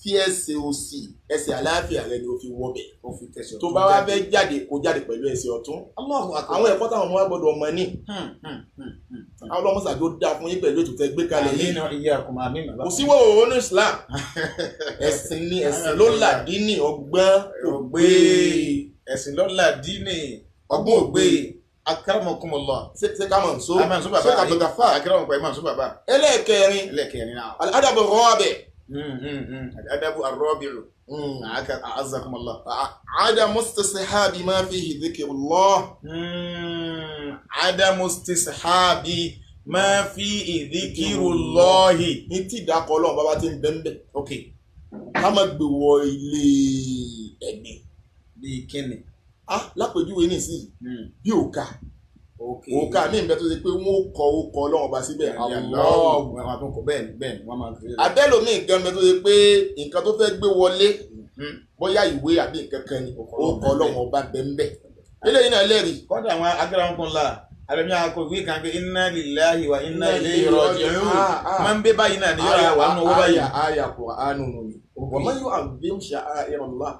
fi ẹsẹ̀ òsì, ẹsẹ̀ àlàáfíà rẹ ni o fi wọbẹ̀. Ó fi tẹsẹ̀ Tó ọ̀tún bá wá jáde. fẹ́ jáde, kó jáde pẹ̀lú ẹsẹ̀ ọ̀tún. Allahu akbar. Àwọn ẹ̀kọ́ táwọn ọmọ wa gbọ́dọ̀ mọ̀ ní. Àwọn ọlọ́mọsàdó dáa fún yín pẹ̀lú ètò tẹ́ gbé kalẹ̀ yìí. Àmín iyyakum, àmín bàbá. Kò sí wọ́wọ́ ní Islam, ẹ̀sìn ni, ẹ̀sìn ló làdí ní ọgbọ́n Ògbé ẹ̀sìn lọ́la dínì ọgbọ́n ògbé. Akramakumullah. Ṣé ká mọ̀ nsó? Àmín sọ bàbá. Ṣé Abdulgafar? Akramakum, ẹ̀ máa sọ bàbá. Ẹlẹ́ẹ̀kẹrin, Ẹlẹ́ẹ̀kẹrin náà. al-adabu ar-rabi'. Adabu ar-rabi'u. A'azzakumullah. Adamu istishabi ma fihi dhikrullah. Adamu istishabi ma fi dhikrullahi. Ní tí ìdákọ̀ Ọlọ́run bàbá ti ń bẹ́ńbẹ́, Ok. ká má gbé wọ ilé ẹ̀gbin. Bíi kíni? Ah, lápèjúwe nísìnyí, bí òkà. Òkà míì bẹ tó ṣe pé wọ́n ó kọ orúkọ Ọlọ́run ọba síbẹ̀, Allah. Àwọn àtúnkọ, bẹ́ẹ̀ ni, bẹ́ẹ̀ ni wọ́n máa ń fi. Abẹ́lòmíì gan bẹ tó ṣe pé nǹkan tó fẹ́ gbé wọlé, bóyá ìwé àbí nǹkan kan ni, Orúkọ orúkọ Ọlọ́run ọba bẹ́ńbẹ́. Eléyìí náà lẹ́rìí. Kọ́dà àwọn agbára wọn la àbẹ̀mí akọ ìwé kan pé inna lillahi wa inna ilayhi raji'un. Máa ń bẹ báyìí náà ni yọ̀rọ̀ wà nù owó báyìí. Aya aya Qur'anu nù ni. Wa man yu'azzim sha'a'ira Allah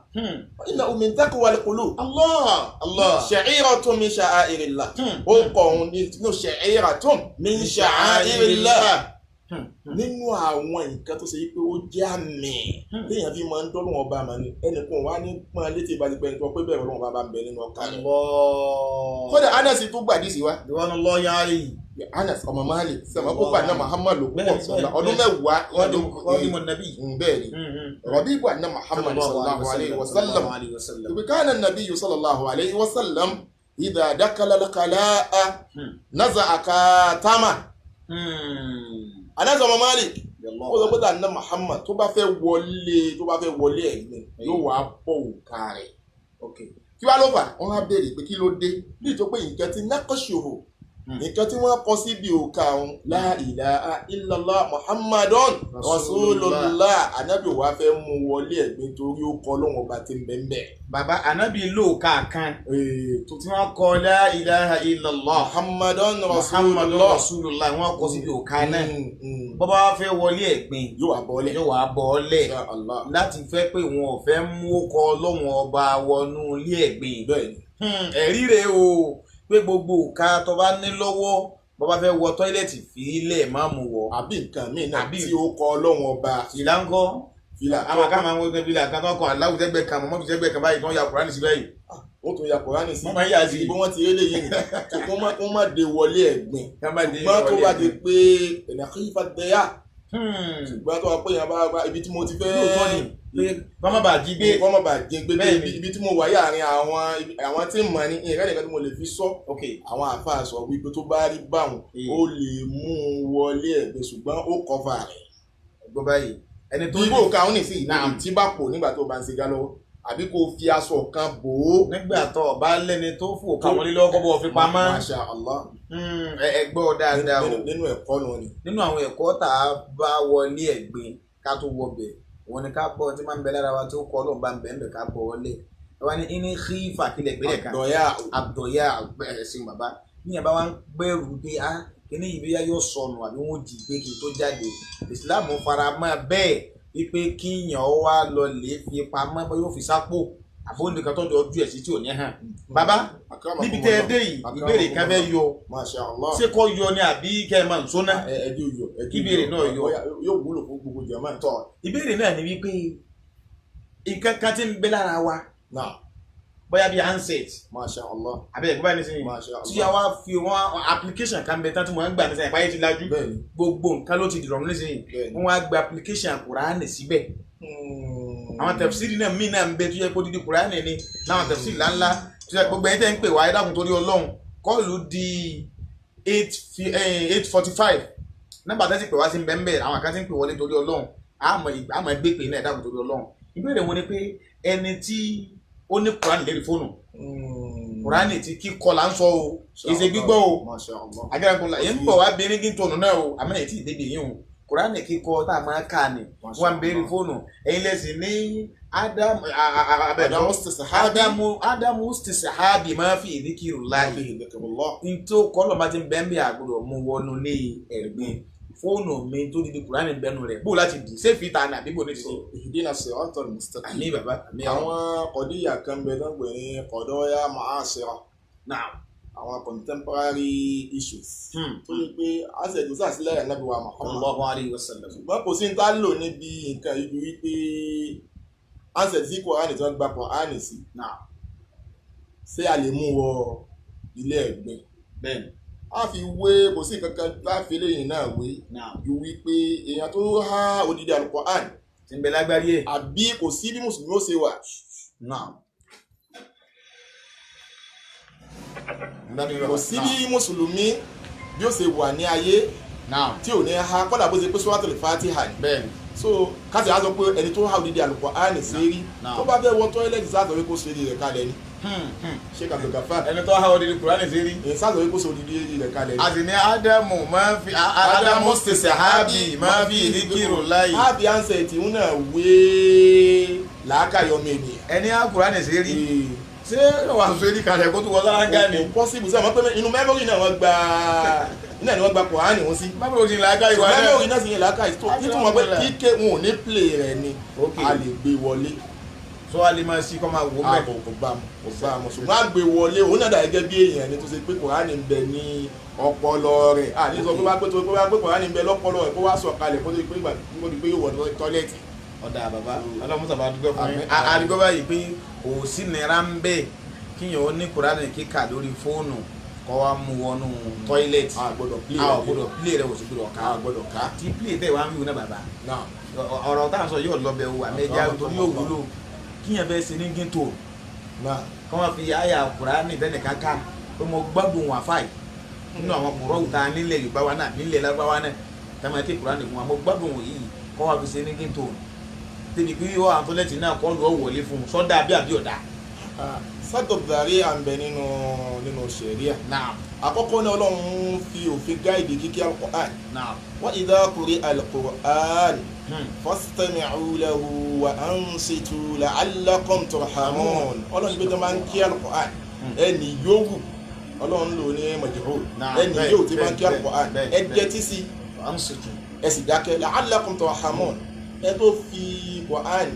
fa innahu min taqwal qulub. Allah Allah. Sha'iratun min sha'a'irillah. Ó kọ̀ òun nínú sha'iratun min sha'a'irillah. Nínú àwọn nǹkan tó ṣe yí pé ó jẹ́ àmì téèyàn fi máa ń dọ́lọ́wọ́n ọba àmà ni, ẹnìkan wá ní pọ́n létí ìbáṣepọ̀ ẹni tó pé bẹ́ẹ̀ Ọlọ́run bá bá ń bẹ nínú ọkàn rẹ̀. Allah. Kódà Anas tó gbàdí sí wa. Ridwanullahi alayhi. Anas ọmọ Malik sọmọ kó gbà náà Muhammad ló púpọ̀ sọlá ọdún 10. Khadimu nabi. Bẹ́ẹ̀ ni, rọ̀bí gbà náà Muhammad sallallahu alayhi wa sallam. Alayhi wa sallam. Ibi kana nabiyyu sallallahu alayhi wa sallam idha dakala al-qala'a naza'a katama. Anas ọmọ Malik ó sọ pé tà ní Muhammad tó bá fẹ́ wọlé, tó bá fẹ́ wọlé ẹ̀gbin, yóò wá bọ̀ òkà rẹ̀. Kí wá ló fà? Wọ́n á béèrè pé kí ló dé bí tó pé nǹkan tí nákọ́ṣòro, nǹkan tí wọ́n kọ síbi òkà òun, la ilaha illallah Muhammadun rasulullah, anabi wa fẹ́ mú wọlé ẹ̀gbin torí ó kọ lóhùn ọba tí ń bẹ ń bẹ. Bàbá, anabi lò kàkan tí wọ́n kọ la ilaha illallah Muhammadun Muhammadun rasulullah rasulullah, wọ́n kọ síbi òkà náà. Bọ́bá wa fẹ́ wọlé ẹ̀gbin, yóò wá bọ́lẹ̀. Yóò wá bọ́ọ̀lẹ̀ Insha Allah. láti fẹ́ pé wọn ò fẹ́ mú ọkọ Ọlọ́run ọba wọnú ilé ẹ̀gbin. Bẹ́ẹ̀ni. Ẹ̀rí rèé o pé gbogbo òka tó bá ní lọ́wọ́, bọ́bá fẹ́ wọ toilet, fi ilẹ̀ má mú wọ. Àbí nǹkan míì náà tí ó kọ Ọlọ́run ọba. Fìlà ńkọ́? Fìlà. Àwọn kan máa ń wọ fìlà kan tó kọ aláwùjẹgbẹ kan mọ́tò jẹgbẹ kan báyìí tó ń ya Kùránì sí báyìí. Wọ́n tún ya Kùránì sí. Wọ́n máa ń yà sí. Ibi wọ́n ti rí léyìn ni kó má, kó má de wọlé ẹ̀gbin. Ká má dé Ṣùgbọ́n tó wọlé bá di ẹ̀gbin. pé ẹ̀nà kí ifá dẹ́yà, ṣùgbọ́n tó wà pé yẹn bá ibi tí mo ti fẹ́. Lóòótọ́ ni pé kọ́ má bàa jí gbé. Kọ́ má bàa jí gbé. Bẹ́ẹ̀ni. Ibi tí mo wà yàrin àwọn tí ń mọ̀ ní ìrẹ́ nìkan tí mo lè fi sọ. Àwọn àáfàá sọ wípé tó bá rí báwọn, ó lè mú un wọlé ẹ̀gbin, ṣùgbọ́n ó cover rẹ̀. Gbọ́ báyìí, ẹni tó Tó ibò káwọn nìsín náà tí bá pò nígbà tó bá ń ṣe gá lọ́wọ́, àbí kó fi aṣọ kan bò ó. Nígbà tó o bá lẹ́ni tó fò káwọn lílọ́ kọ́ bọ́ fi pamọ́. Masha Allah. Ẹ gbọ́ dáadáa o. Nínú ẹ̀kọ́ nù ni. Nínú àwọn ẹ̀kọ́ tá a bá wọlé ẹ̀gbin ká tó wọbẹ̀, òun ni ká bọ́ tí máa ń bẹ lára wa tó kọ́ Ọlọ́run bá ń bẹ̀ ń bẹ̀, ká bọ́ wọlé. Ẹ wá ní ní kífà kílẹ̀ gbélé kan. Àdọ̀yà. Àdọ̀yà ẹ̀sìn bàbá níyẹn bá wá ń gbẹ́rù pé á kíní yìí bóyá yóò sọnù àbí wọ́n jí gbé kí n tó jáde, Ìsìláàmù fara mọ́ bẹ́ẹ̀ wípé kíyàn wá lọ lè fi pamọ́, bóyá yóò fi sápò àbó nìkan tó jọ ojú ẹ̀ sí tí ò ní hàn. Bàbá, níbi tẹ́ ẹ dé yìí, ìbéèrè kan fẹ́ yọ. Masha Allah. Ṣé kọ́ yọ ni àbí kẹ́ ẹ máa ń sóná? Ẹ jẹ́ yọ, ẹ jẹ́. Ìbéèrè náà yọ. Yóò wúlò fún gbogbo jàmáà. Tọ́, ìbéèrè náà ni wípé nǹkan kan tí ń bẹ lára wa, náà bóyá bíi handset, Masha Allah. àbí ẹ̀gbọ́n báyìí nísìnyí, Masha Allah. tí a wá fi wọn application kan bẹ tán tí mo ń gbà nísìnyí, àpáyé ti lajú, gbogbo nǹkan ló ti dìrọ̀rùn nísìnyí. Wọ́n wá gba application Kùránì síbẹ̀. Àwọn tẹ̀fsíìrì náà míì náà ń bẹ tó yẹ kó dídí Kùránì ni láwọn tẹ̀fsíìrì ńláńlá tó yẹ. Gbogbo ẹ̀yin tẹ́ ń pè wá, ẹ dákun torí Ọlọ́run, call di 8:45, nọ́mbà tẹ́sí pè wá sí bẹ́ẹ̀, àwọn kan tí ń pè wọlé, torí Ọlọ́run, àmọ́ ẹgbẹ́ pè náà, ẹ dákun torí Ọlọ́run. Ìbéèrè wọn ni pé ẹni tí Ó ní Kùránì lérí fóònù. Kùránì ti kíkọ là ń sọ o, ìṣe gbígbọ́ o. Masha Allah. Agbára yìí ń bọ̀ wá bí ríngì tóònù náà o, àmọ́ èyí tí ì débi yìí o. Kùránì kíkọ tá a máa kà ní wọ́n ń béèrè fóònù. Ẹ̀yin lẹ́sìn ní Ádámù Ádámù istisahabi. Ádámù istisahabi máa fi dhikrillahi. Fihi dhikrullah. Ntó kọ́lọ̀ bá ti ń bẹ́ẹ̀ bí àgbọ̀dọ̀ mú wọnú ní ẹ̀gbin. Fóònù mi tó di di Kùránì bẹ́nu rẹ̀ bó láti dì ṣé fi ta ni àbí bò ní ti ṣe. Ihdina siratal mustaqim. Àmì bàbá àmì àwọn. Àwọn kọ̀díyà kan bẹ tó ń pè ní kọ̀dọ́yà ma'asira, Náà. àwọn contemporary issues tó yẹ pé àṣẹjù sàṣìlẹ̀ Ànábì wa Muhammad. Sallallahu alayhi wa sallam. Ṣùgbọ́n kò sí ní tá lò níbi nǹkan yìí ju wípé àṣẹ tí Kùránì tí wọ́n gba Kùránì sí, Náà. ṣé a lè mú wọ ilé ẹ̀gbin? Bẹ́ẹ̀ni. A fi wé kò sí kankan láfi eléyìí náà wé Náà. ju wípé èèyàn tó há odidi Al-Qur'an Ti ń bẹ lágbárí ẹ̀. àbí kò sí bí mùsùlùmí ó ṣe wà. Náà. Kò sí bí mùsùlùmí bí ó ṣe wà ní ayé Náà. tí ò ní ha kọ́dà bó ṣe pé Suratul Fatiha ni. Bẹ́ẹ̀ni. So káṣí á sọ pé ẹni tó há odidi Al-Qur'an sí rí Náà. tó bá fẹ́ wọ tọ́ílẹ̀tì sáà sọ pé kó ṣe eré rẹ̀ kalẹ̀ ni. Sheikh Abdul Gafar Ẹni tó há odidi Kùránì sí rí. èyí sáà sọ pé kó ṣe odidi rẹ̀ kalẹ̀ ni. A sì ní Ádámù máa fi Ádámù istisahabi máa fi dhikrillahi. Ábí ansẹ̀ tí ń náà wé làákàyọ̀ ọmọ ènìyàn. Ẹni há Kùránì sí rí. Ṣé wàá sọ eré kalẹ̀ kó tó wọ sálángá ni? Kò possible sẹ́wọ̀n pé inú mẹ́mórì náà wọ́n gba iná ni wọ́n gba Kùránì wọn sí. Báwo ni làákàyè wa náà? Mẹ́mórì náà sì yẹn làákàyè tó nítorí pé kíké wọn ò ní play rẹ̀ ni Ok. a lè gbé wọlé. Sọ wa lè máa sí kọ́ máa wò A mẹ́. kò kò bá mu kò bá mu ṣùgbọ́n a gbé wọlé òun náà dà gẹ́gẹ́ bí èèyàn ni tó ṣe pé Kùránì ń bẹ ní ọpọlọ rẹ̀. A ní sọ pé bá pé tó pé bá pé Kùránì ń bẹ lọ́pọlọ rẹ̀ kó wá sọ̀ kalẹ̀ kó tó pé ìgbà kó tó pé yóò wọ tọ́lẹ̀tì. Ọ̀dà bàbá ọlọ́run sábà dúpẹ́ fún yín. Àmín. A dúpẹ́ báyìí pé kò sí nira ń bẹ kíyàn ó ní Kùránì kíkà lórí fóònù kọ́ wa mú wọnú tọ́ílẹ̀tì. A gbọ́dọ̀ play A ò rẹ̀. gbọ́dọ̀ play rẹ̀, ò sì gbọ́dọ̀ ká. A gbọ́dọ̀ ká. Tí play tẹ̀ wá ń wíwò náà bàbá. Náà. Ọ̀rọ̀ tá à ń sọ yóò lọ bẹ̀ wò àmì ẹja torí yóò wúlò. Kíyàn fẹ́ ṣe ní gíntò Náà. kọ́ wọn fi àyà Kùránì tẹ́nìkan ká pé mo gbádùn wọn àfáì nínú àwọn kùrọ̀ ta nílẹ̀ Yorùbá wa náà nílẹ̀ Lárúbáwá náà tẹ́lẹ̀ máa ké Kùránì fún wa mo gbádùn wọn yìí kọ́ wọn fi ṣe ní gíntò débi pé yóò àwọn tọ́lẹ̀tì náà kọ́ lọ́ọ́ wọlé fún un sọ́dà bí àbí ọ̀dà. Sátọ̀dàrí à ń bẹ nínú ṣẹ̀ríà. Naam. Àkọ́kọ́ náà Ọlọ́run fi òfin gáìdì kíkí Al-Qur'an. Naam. Wa idha quri'a al-Qur'an fastami'u lahu wa ansitu la'allakum turhamun. Ọlọ́run gbé tó máa ń kí Al-Qur'an ẹnì yòówù Ọlọ́run lò ní majhul Naam, ẹnì bẹ́ẹ̀, yòówù tí máa ń kí bẹ́ẹ̀, Al-Qur'an bẹ́ẹ̀, ẹ bẹ́ẹ̀. dẹ́tí sí Ansitu. ẹ sì dákẹ́ la'allakum turhamun. Ẹ tó fi Qur'an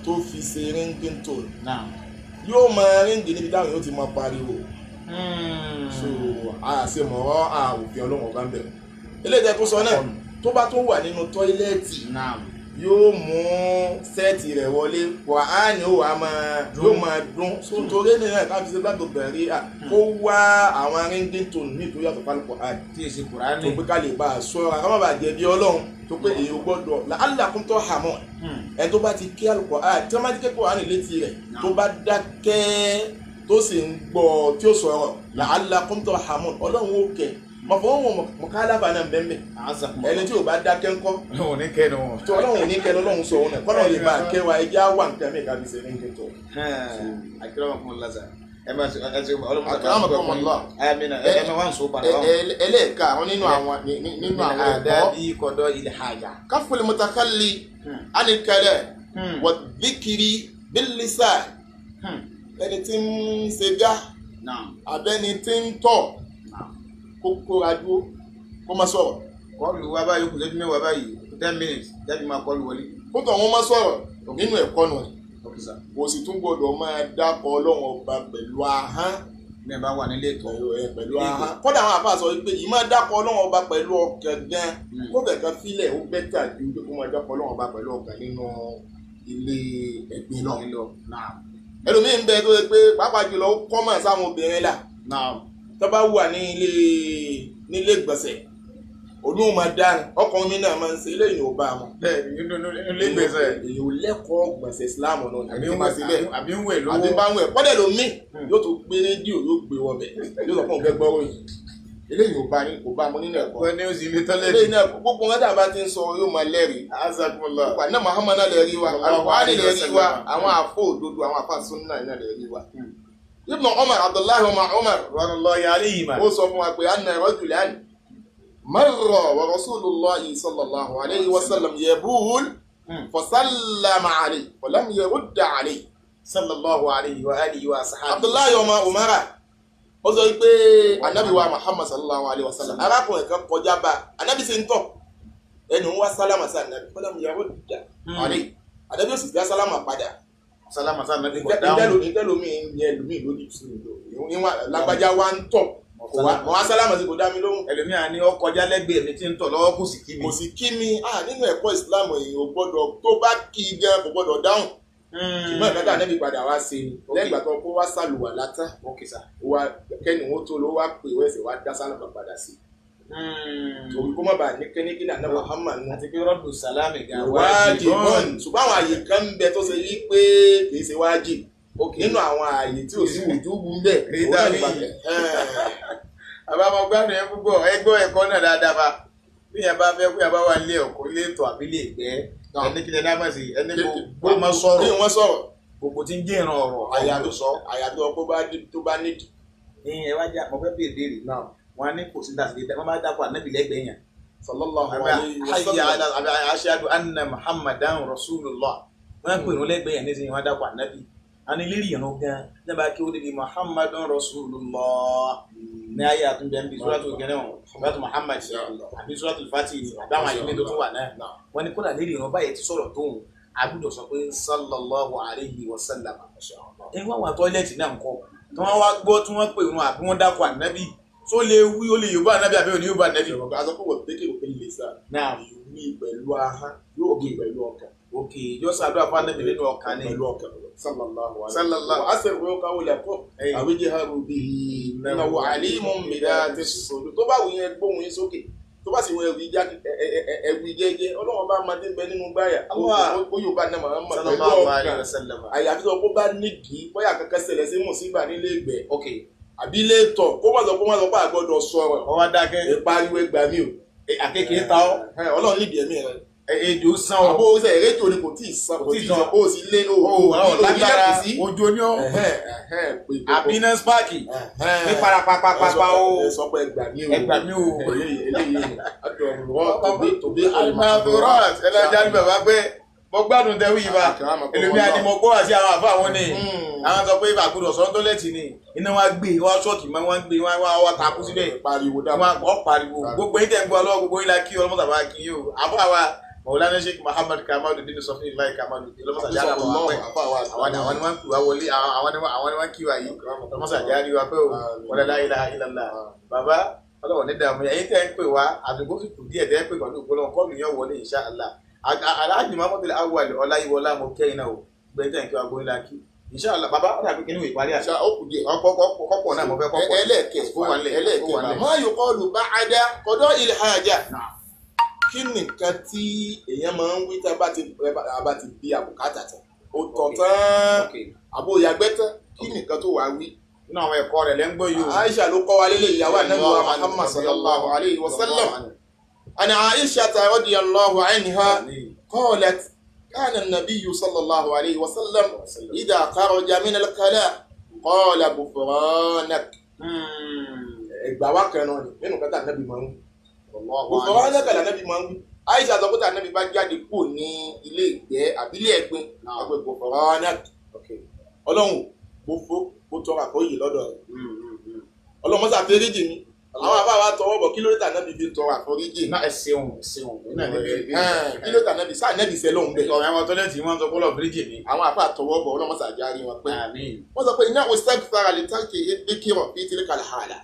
tó fi ṣe ringing tone Naam. yóò máa ríǹgì níbi táwọn yóò ti máa pariwo. So a ṣe mọ̀rọ̀ a òfin Ọlọ́run ọba ń bẹ̀rẹ̀ eléyìí tẹ́ tó sọ náà tó bá tó wà nínú tọ́ílẹ̀tì Naam. yóò mú sẹ́ẹ̀tì rẹ̀ wọlé Kùránì ó wà máa yóò máa dún. So torí ní náà káfí ṣe gbàgbọ́ bẹ̀rẹ̀ à kó wá àwọn ringing tone míì tó yàtọ̀ fún Kùránì Tí èsì Kùránì. tó pé ká lè bá a sọ́ra ká má bàa jẹ̀bi Ọlọ́run tó pé èyí ò gbọ́dọ̀ la'allakum turhamun. Ẹni tó bá ti ké Al-Qur'an tí wọ́n bá ti ké Kùránì létí rẹ̀ tó bá dákẹ́ tó sì ń gbọ́ tí ó sọ̀rọ̀ la'allakum turhamun Ọlọ́run ó kẹ́ mọ̀fọ́ mọ̀kálàfà náà bẹ́ẹ̀ ẹni tí ò bá dákẹ́ ńkọ́ Ọlọ́run ní kẹ́nu wọn. tó Ọlọ́run ní kẹ́ lọ́lọ́run sọ òun náà kọ́lọ́run lè bá a kẹ́ wa ẹjẹ́ á wà nǹkan mìíràn kábi ṣe ní kẹ́tọ̀. Akramakumullah. Ẹ máa ṣe ẹ ṣe Ọlọ́run sábà Akramakumullah. Amina. Ẹ máa wá ń so padà wá. Ẹlẹ́ẹ̀ka àwọn nínú àwọn nínú àwọn ẹ̀kọ́ Àdábì kọ́dọ̀ ilẹ̀ hajà. káfíńlì mutakalli anil kalam wa dhikri bil lisan ẹni tí ń ṣe gá Naam. abẹ́ni tí ń tọ̀ Naam. kó kóra dúró kó má sọ̀rọ̀ Kọ́ọ̀lù wa báyìí kù sẹ́jú mẹ́wàá báyìí 10 minutes jáde máa kọ́ọ̀lù wọlé. kó tọ̀ wọ́n má sọ̀rọ̀ nínú ẹ̀kọ́ nù Okay sir. kò sì tún gbọdọ̀ máa dákọ̀ Ọlọ́run ọba pẹ̀lú ahọ́n Ní ẹ bá wà nílé ìtọ́. pẹ̀lú ahọ́n kódà àwọn àfáà sọ pé ìmọ̀ dákọ̀ Ọlọ́run ọba pẹ̀lú ọkàn gan kó kẹ̀kẹ́ fílẹ̀ ó bẹ́tà ju pé kó máa dákọ̀ Ọlọ́run ọba pẹ̀lú ọkàn nínú ilé ẹ̀gbin lọ. Nílò. Naam. Ẹlòmíín bẹ tó ṣe pé pàápàá jùlọ ó kọ́mọ̀ sáwọn obìnrin là Naam. tó bá wà ní ilé nílé ìgbọ̀nsẹ̀ òun ò máa dárin ọkùnrin mi náà máa ń ṣe eléyìí ò bá a mọ̀. Bẹ́ẹ̀ni nínú ilé ìgbésẹ̀. Èyí ò lẹ́kọ̀ọ́ gbọ̀nsẹ̀ Islam náà Àbí ní ń máa ṣe bẹ́ẹ̀ àbí ń wẹ̀ àbí lọ́wọ́. bá ń wẹ̀ kọ́dẹ̀ ló mí yóò tó gbé rédíò yóò gbé wọbẹ̀ yóò sọ fún òun fẹ́ gbọ́rọ̀ yìí Eléyìí ò bá ní kò bá mu nínú ẹ̀kọ́. Wọ́n ní ó sì ní tọ́lẹ̀tì. Eléyìí náà gbogbo wọn dàbá ti ń sọ yóò máa lẹ́rìí. Azakumullah. Wà náà Muhammad náà lè rí wa, Al-Qur'ani lè rí wa, Sallallahu àwọn àfọ òdodo, àwọn àfọ sunna náà lè rí wa. Ibn Umar, Abdullahi Umar Umar, Wallahi alayhima. ó sọ fún wa pé anna rajulan marra wa rasulullahi sallallahu alayhi wa sallam yabul fasallama alayhi wa lam yarudda alayhi. Sallallahu alayhi wa alihi wa sahabi. Abdullahi ọmọ Umara ó sọ wípé anabi wa Muhammad sallallahu alayhi wa sallam, arákùnrin kan kọjá bá anabi ṣe ń tọ̀, ẹnu ń wá sálámà sí anabi, wa lam yarudda alayhi, anabi ó sì dá sálámà padà. Sálámà sí anabi kò dáhùn. Ìtẹ́lómi ń yẹ ẹlòmíì lójú sí mi lágbájá wa ń tọ̀ kò wá mọ̀ wá sálámà sí kò dá mi lóhùn. Ẹlòmíà ni ó kọjá lẹ́gbẹ̀ẹ́ mi tí ń tọ̀ lọ́wọ́ kò sì kí mi. Kò sì kí mi. Nínú ẹ̀kọ́ ìsìlámù èèyàn ò gbọ́dọ̀ tó bá kí i gan kò gbọ́dọ̀ dáhùn. Ṣùgbọ́n ìgbà tá ànábì padà wá sí ni lẹ́yìn ìgbà tó kó wá sàlùwà látá wá kẹ́ni wọ́n tó lọ wá pè wọ́n ẹ̀sẹ̀ wá dá sálámà padà sí i. Torí kó má bàa ní kẹ́ni àná Muhammad nù. Àti pé rọ́dù sálámì gan wájibun. Ṣùgbọ́n àwọn àyè kan ń bẹ tó ṣe yí pé kì í ṣe wájib nínú àwọn ààyè tí ò sí wùdúùbù ń bẹ. Àbámọ̀ gbádùn ẹ púpọ̀, ẹgbọ́ ẹ̀kọ́ náà dáadáa bá bí yẹn bá fẹ́ kó yẹn bá wà nílé ọkọ ilé ètò àbí ilé ìgbẹ́ ẹni kí lè dábàá sí ẹni kó má sọ̀rọ̀ kí wọ́n sọ̀rọ̀ gbogbo tí ń jẹ́ ìran ọ̀rọ̀ àyàtọ̀ sọ àyàtọ̀ ọkọ tó bá nídìí. Ẹ wá jẹ́ àpọ̀ fẹ́ bèèrè béèrè wọn á ní kò sí dàsí wọn bá dàpọ̀ ànábì lẹ́gbẹ̀ẹ́ yẹn. Sallallahu alayhi wa sallam. Àbí ashhadu anna Muhammadan rasulullah wọn pè ní lẹ́gbẹ̀ẹ́ yẹn nísìnyí wọn dàpọ̀ ànábì. Ani lérí ìran gan nígbà kí ó débi Muhammadun rasulullah ní ayé àtúndẹ̀ ń bi suratu gẹ́rẹ́ wọn suratu Muhammad àbí suratu Fati àbí àwọn àyè mi tó tún wà náà wọn ni kódà lérí ìran báyìí ti sọ̀rọ̀ tóun àgùdọ̀ sọ pé sallallahu alayhi wa sallam. Ẹ wá wà tọ́ílẹ̀tì náà ńkọ́ tí wọ́n wá gbọ́ tí wọ́n pè wọn àbí wọ́n dákọ̀ ànábì tó lè wí ó lè yorùbá ànábì àbí òní yorùbá ànábì. Àsọpọ̀ wọ̀ dékè òfin lè sá. Wí pẹ̀lú ahọ́n yóò wí pẹ̀lú ọkàn. Ok, yóò ṣàdúrà fún ànábì nínú ọkàn ni. Pẹ̀lú ọkàn sallallahu alayhi wa sallam. Qawlakum aw ijharu bihi innahu alimun bidhati sudur. Tó bá wù yẹn gbóhùn yín sókè, tó bá sì wù ẹwì jẹ́jẹ́, Ọlọ́run bá máa dé bẹ nínú gbáyà ó yóò bá náà máa mọ̀ pẹ̀lú ọkàn. Àyàfi tó bá nídìí bóyá kankan ṣẹlẹ̀ sí mùsíbà nílé ìgbẹ́ àbí ilé ìtọ̀ kó má sọ pé àgbọ̀dọ̀ sọ̀rọ̀. Ọwọ́ dákẹ́. Ìpariwo ẹgbàá mi o. Àkekèé ta ọ́. Ọlọ́run nídìí ẹ̀mí rẹ̀. Ejò sàn ọ́. Àbó ṣe ejò ni kò tí ì sàn kò tí ì sàn ó sì lé o lágbára ojú oní ọ́. Àbí náà spáàkì ní parapapapa o. Ẹ sọ pé ẹgbàá mi o. Ẹgbàá mi o. Eléyìí àdọ̀rọ̀ tòbí alimadurot ẹlẹ́jà ní bàbá pé mo gbádùn tẹ́wọ́ yìí bá ẹlòmíà ni mo gbọ́ àti àwọn àfa àwọn ni àwọn sọ pé àgùdọ̀ sọ̀rọ̀ tọ́lẹ̀tì ni iná wa gbé wa ṣọ́ọ̀kì mọ́ wọn gbé wa wá takú síbẹ̀ pariwo wọn kọ́ pariwo gbogbo yín tẹ̀ ń gbọ́ ọlọ́wọ́ gbogbo yín la kí ọlọ́mọ tàbá kí yín o àbọ̀ àwa Mawlana Sheikh Muhammad Kamaluddin Sọfí-Láì Kamaluddin ọlọ́mọ sàjà àwọn àwọn ni wọ́n kí wa wọlé àwọn ni wọ́n kí wa yìí ọlọ́mọ sàjà rí wa pé o wala la ilaha illallah bàbá ọlọ́wọ́ ní dààmú ẹ̀yin tẹ́ ń pè wá àdúgbò sì kù díẹ̀ tẹ́ ń pè pẹ̀lú ògbólọ́ kọ́ọ̀lù yẹn wọlé insha Allah Alhaji Muhammadu Awwal Ọláyíwọlá mo kẹ́yìn náà o gbẹ̀ntẹ́ kí wa gbóyún lákì insha Allah bàbá ọ̀dà pé kí ni ìwé parí àṣà kọ́pọ̀ náà mo fẹ́ kọ́pọ̀ ẹlẹ́ẹ̀kẹ́ ma yuqalu ba'da qada'il haja. Kí ni nǹkan tí èèyàn máa ń wí tá a bá ti bí àbùkátà tán ó tọ̀ tán àbó ìyàgbẹ́ tán kí ni nǹkan tó wàá wí? Nínú àwọn ẹ̀kọ́ rẹ̀ lẹ́ ń gbọ́ yìí o. Aisha ló kọ́ wa lélẹ̀ ìyàwó Ànábì wa Muhammad sallallahu alayhi wa sallam. Ana Aisha radiyallahu anha qalat kana an-nabiyyu sallallahu alayhi wa sallam idha kharaja min al-khala qala ghufranak. Ẹgbà wa kan náà ni nínú kátà Ànábì máa ń wí. Ghufranak l'Ànábì máa ń wí. Aisha sọ pé tí Ànábì bá jáde kúrò ní ilé ìgbẹ́ àbí ilé ẹ̀gbin àgbẹ̀ ghufranak. Ọlọ́run gbogbo ó tọrọ àforíjì lọ́dọ̀ rẹ̀. Ọlọ́mọ ṣàforíjì mi. Àwọn àbá wa tọwọ́ bọ̀ kí ló dé tà nábì fi ń tọrọ àforíjì. Náà ẹ ṣeun ṣeun. Kí ló tà nábì sáà nábì sẹ́ lóhùn bẹ́ẹ̀. Ọ̀rẹ́ àwọn tọ́lẹ̀tì wọn sọ pọ́lọ̀ fíríjì mi. Àwọn àbá tọwọ́ bọ̀ ọlọ́mọ ṣàjárí wọn pé. Wọ́n sọ pé iná o sẹ́kítàrà lè tàkì dékìrọ̀ bíi tí kàlà hàlà.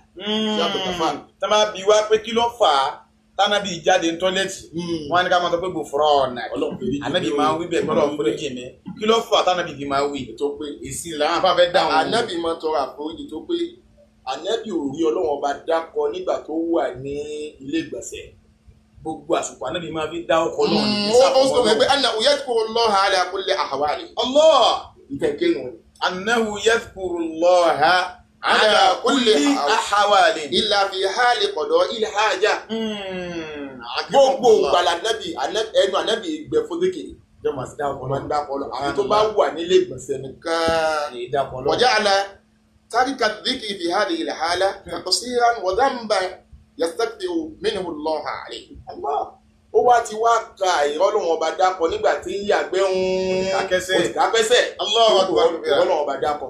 Tá máa bi wá pé kí ló fà á tánábì jáde tọ́lẹ̀tì wọn á ní ká máa sọ pé gbòfúrọ̀ ọ̀nà ànábì máa ń wí bẹ́ẹ̀ gbọ́dọ̀ foríjì mi kí ló fà tánábì fi máa wí tó pé èsì làwọn afáfẹ́ dáhùn. Ànábì máa tọrọ àforíjì tó pé ànábì ò rí Ọlọ́run ọba dákọ nígbà tó wà ní ilé ìgbọ̀nsẹ̀. Gbogbo àsùkò ànábì máa fi dá ọkọ náà ní ó sọ pé annahu yadhkurullaha ala kulli ahwali. Allah ìtẹ̀kẹ́nu. Annahu yadhkurullaha ala kulli ahwali. illa fi hali qada'il haja. Gbogbo gbala anabi ẹnu anabi gbẹ fún zikiri. Jọmọ sí dáàbò Wọn ń dákọ lọ àfi tó bá wà nílé ìgbọ̀nsẹ̀ nìkan. Ní ìdàpọ̀ lọ. وجعل ترك الذكر في هذه الحالة تقصيرا وذنبا يستغفر منه الله عليه. Allah. Ó wá ti wá ka ìrọ́lọ́wọ́n ọba dákọ nígbà tí ń yàgbẹ́ ń Òtìkákẹ́sẹ̀. òtìkákẹ́sẹ̀. Allahu akbar. Ìrọ́lọ́wọ́n ọba dákọ.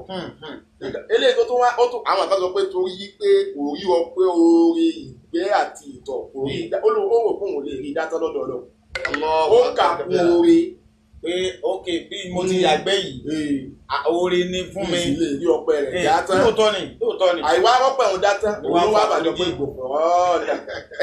Eléyìí tó tún wá ó tún àwọn kan sọ pé torí pé kò rí ọ pé oore ìgbẹ́ àti ìtọ̀ kò rí ó lò ó rò pé òun ò lè rí dátọ́ lọ́dọ̀ Ọlọ́run. Ó kà kún oore. Pé ok bí mo ti yàgbẹ́ yìí oore ni fún mi. Sì lè rí ọpẹ́ rẹ̀ dátán. Lóòótọ́ ni lóòótọ́ ni. Àìwá rọ́pẹ̀ òun dátán Ló wá òun wá fa bàjọ́ pé àforíjì. gbòòrò ọ̀dà.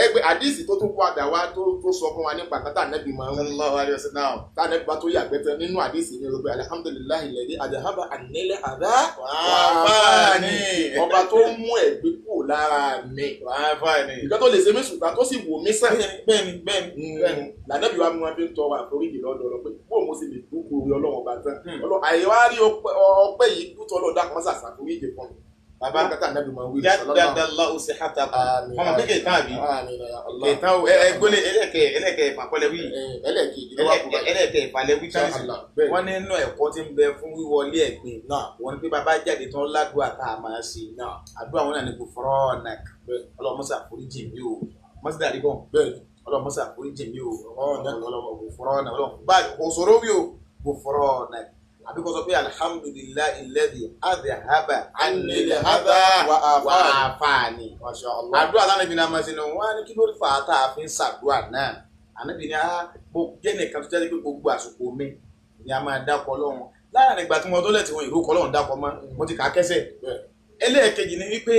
Ẹ pé àdìsí tó tún padà wá tó sọ fún wa nípa kátà nẹ́bí máa ń Sallallahu alaihi wasallam. tá nẹ́bí bá tó yàgbẹ́ tán nínú àdìsí ní ọgbẹ́ alihamudulilayi lẹ́dí àdàhábà ànílẹ̀ àdá Wàáfàní. ọba tó mú ẹ̀gbẹ́ kúrò lára mi. Wàáfàní. Ìgbà tó lè ṣe mí sùtà tó sì wò mí sàn. Bẹ́ẹ̀ni bẹ́ẹ̀ni bẹ́ẹ̀ni. Lànàbí wa mú wa fi ń tọrọ àforíjì lọ́dọ̀ lọ pé bó mo sì lè dúkú orí Ọlọ́run ọba tán. Àìwá rí ọpẹ́ yìí dútọ́ lọ́dọ̀ dákun mọ́sà ṣàforíjì fún mi. Bàbá kátà nàbí máa wí. jadadallahu sihhatakum. Àmín. Ọmọ kékeré tán àbí? Àmín ya Allah. Kẹtàn o ẹ gbólé ẹlẹ́kẹ̀ ẹlẹ́kẹ̀ ìfàkọ́lẹ̀ wí. Ẹlẹ́ẹ̀kejì ló wà kú báyìí. Ẹlẹ́kẹ̀ ìfàlẹ̀ wí tán. Insha Allah. Bẹ́ẹ̀ Wọ́n ní nínú ẹ̀kọ́ tí ń bẹ fún wíwọlé ẹ̀gbin. náà Wọ́n ní pé bàbá jáde tán ládùúgbà tá a máa ṣe. náà Àdúrà wọn náà ní gufranak. Ọlọ́run mọ́sà foríjì mi o. Mọ́sà dàrí gan. bẹ́ẹ̀ ni. Ọlọ́run mọ́sà foríjì mi o. Gufranak. Ọlọ́run gufranak. Ọlọ́run bá kò sọ̀rọ̀ wí o. Gufranak. Àbí kò sọ pé alhamdulillahi alladhi adhhaba anni al-adha wa wa afani. afani. Masha Allah. Àdúrà táwọn ibi náà máa ṣe ni wọ́n á ní kí ló fà á tá a fi ń ṣàdúrà náà. Ànábì ni a mo jẹ́ nìkan tó jáde pé gbogbo àsìkò mi ni a máa dákọ̀ Ọlọ́run. Láàrin ìgbà tí mo tó lẹ̀ tí wọn ìró kọ́ Ọlọ́run dákọ̀ mọ́, mo ti kà á kẹ́sẹ̀. Bẹ́ẹ̀. Ẹlẹ́ẹ̀kejì ni wípé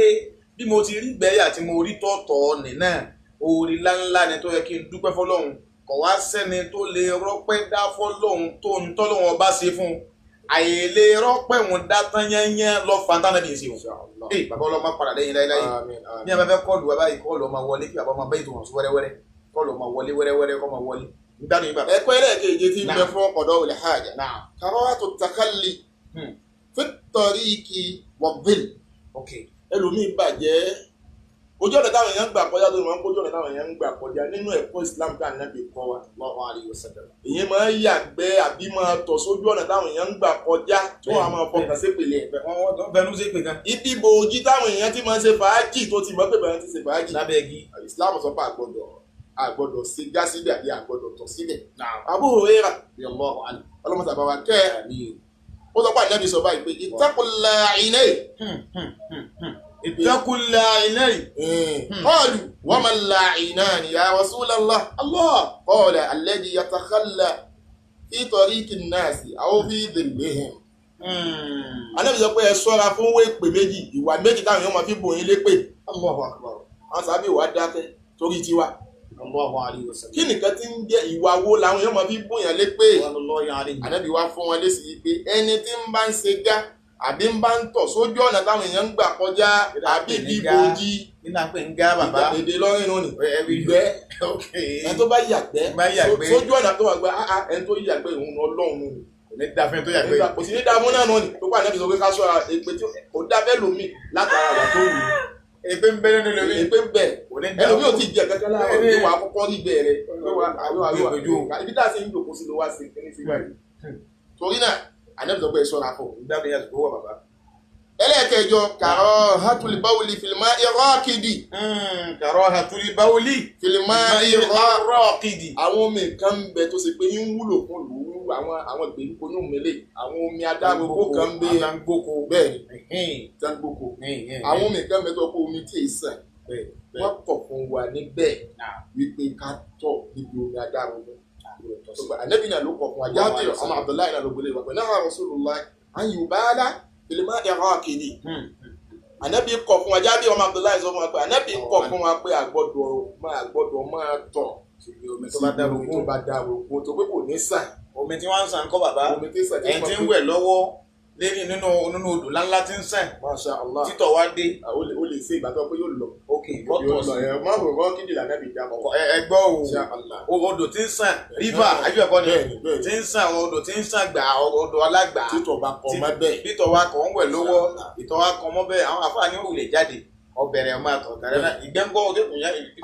bí mo ti rí gbẹ́yà tí mo rí tọ̀tọ̀ nì náà, oore ńláńlá ni tó yẹ kí n dúpẹ́ fọlọ́run. Kò wá sẹ́ni tó lè rọ́pẹ́ dá fọlọ́run tó ń tọ́lọ́run ọba ṣe fún un. Àìlè rọ́pẹ́ òun dá tán yányán lọ fantánà bí n ṣe wọn. Insha Allah. Ee bàbá ọlọ́mọ padà lẹ́yìn láéláé. Àmín àmín. Ní a bá fẹ́ kọ́ọ̀lù wa báyìí kọ́ọ̀lù ọmọ wọlé kí bàbá ọmọ bẹ́ẹ̀ tó wọ̀n sí wẹ́rẹ́wẹ́rẹ́ kọ́ọ̀lù ọmọ wọlé wẹ́rẹ́wẹ́rẹ́ kọ́ ọmọ wọlé. Ń gbádùn yín bàbá. Ẹ̀kọ́ ẹlẹ́ẹ̀kejì tí ń bẹ Náà. fún qada'ul haja. Náà. Karahatu takalli Hmm. fi tariqi wa dhill. Ok. Ẹlòmíì bàjẹ́ ojú ọ̀nà táwọn èèyàn ń gbà kọjá tó máa ń kójú ọ̀nà táwọn èèyàn ń gbà kọjá nínú ẹ̀kọ́ Islam tá Ànábì kọ́ wa. Allahu alayhi wa sallam. Èyàn máa ń yàgbẹ́ àbí máa tọ̀ sójú ọ̀nà táwọn èèyàn ń gbà kọjá tí wọ́n á máa fọkàn sí ìpìlẹ̀ ẹ̀. Wọ́n fẹnu sí pé kan. Ibi bòójì táwọn èèyàn ti máa ń ṣe fàájì tó ti mọ̀ pé bẹ̀rẹ̀ ti ṣe fàájì. Lábẹ́ igi. Islam sọ pé àgbọ́dọ̀ sí gá síbẹ̀ àbí àgbọ́dọ̀ tọ̀ síbẹ̀. Náà. Abu Hurairah Allahu anhu. ọlọ́mọta bá wa kẹ́ ẹ̀. Àmín. Ó sọ pé Ànábì sọ báyìí pé ittaqul la'inayn. Ittaqul la'inayn. Qalu wa mal la'inani ya Rasulallah. Allah. Qala alladhi yatakhalla fi tariqin nasi aw fi dhillihim. Ànábì sọ pé ẹ ṣọ́ra fún wéèpè méjì, ìwà méjì táwọn èèyàn máa fi bò yín lépè. Allahu akbar. Àwọn sábẹ́ ìwà dákẹ́ torí tiwa. Allahu alayhi wa sallam. Kí nìkan tí ń jẹ́ ìwà wo làwọn èèyàn máa fi bò yàn lépè? Wallahi alayhi. Ànábì wá fún wọn lésì yìí pé ẹni tí ń bá ń ṣe gá àbí ń bá ń tọ̀ sójú ọ̀nà táwọn èèyàn ń gbà kọjá àbí bí bòójì Nínú àpè ń gá bàbá. èdè lọ́rìn nù ni. Ẹbí Ìgbẹ́ Ok. ẹni tó bá yàgbẹ́ Bá yàgbẹ́. sójú ọ̀nà tó wà gbé áá ẹni tó yàgbẹ́ òun ni Ọlọ́run nù ni. Kò ní dáfẹ́ tó yàgbẹ́. Kò sí ní dààmú náà nù ni tó bá Ànábì sọ pé ká ṣọ́ra èpè tí kò dábẹ́ lómi látara wà tó wù ú. Èpè ń bẹ nínú lómi. Èpè ń bẹ Kò ní ẹlòmí ò tí ì jẹ kankan láàárọ̀ Bẹ́ẹ̀ ni. yóò wá kọ́kọ́ rí bẹ́ẹ̀ rẹ yóò wá ibi tá a ṣe ń jòkó sí ló wá sí kíní sí báyìí. Torí náà Ànábì sọ pé ẹ ṣọ́ra fún un. Dábìí yàtọ̀ tó wà bàbá. Ẹlẹ́ẹ̀kẹjọ karahatul bawli fil ma'i raqidi. Karahatul bawli. Fil ma'i raqidi. Àwọn omi kan ń bẹ tó ṣe pé ń wúlò fún ìlú àwọn ìgbèríko ní òmìnira àwọn omi adágbóko kan ń bẹ. Adágbóko. Bẹ́ẹ̀ ni adágbóko. Àwọn omi kan ń bẹ tó kó omi tí ì sàn. Wọ́n kọ̀ fún wa níbẹ̀ wípé ká tọ̀ níbi omi adágbóko. Ànábì náà ló kọ̀ fún wa. Jábìr ọmọ Abdullahi náà ló gbélé wa pé náà Rasulullah an yubala fil ma'i raqidi. Ànábì kọ̀ fún wa. Jábìr ọmọ Abdullahi sọ fún wa pé Ànábì kọ̀ fún wa pé àgbọ́dọ̀ máa tọ̀ Síbi omi tó bá dárogún. tó bá dárogún tó pé kò ní sàn. Omi tí wọ́n ń sàn kọ́ bàbá. Omi tí ń sàn Ẹni tí ń wẹ̀ lọ́wọ́ lérí nínú odò ńláńlá tí ń sàn. Masha Allah. Títọ̀ wá dé. Ó lè ṣe ìgbà tó pé yóò lọ. Ok Ok, bọ́tọ̀ sí. Má wò rọ́ọ̀kìdì lànàbì dákọ̀. Ẹ gbọ́ o. Insha Allah. Odò tí ń sàn, river, ayé ẹ̀kọ́ ni Bẹ́ẹ̀ni, bẹ́ẹ̀ni. tí ń sàn, odò tí ń sàn gbà, odò alágbà. Títọ̀ bá kọ mọ́ bẹ́ẹ̀. Títọ̀ wa kàn ń wẹ̀ lọ́wọ́, ìtọ̀ wa kàn mọ́ bẹ́ẹ̀, àwọn àfáà ní òwúlẹ̀ jáde. Ọbẹ̀rẹ̀ ọmọ àtọ̀ tàrẹ́ náà, ìgbẹ́ ń gbọ́ òde kùn yá, ìgbẹ́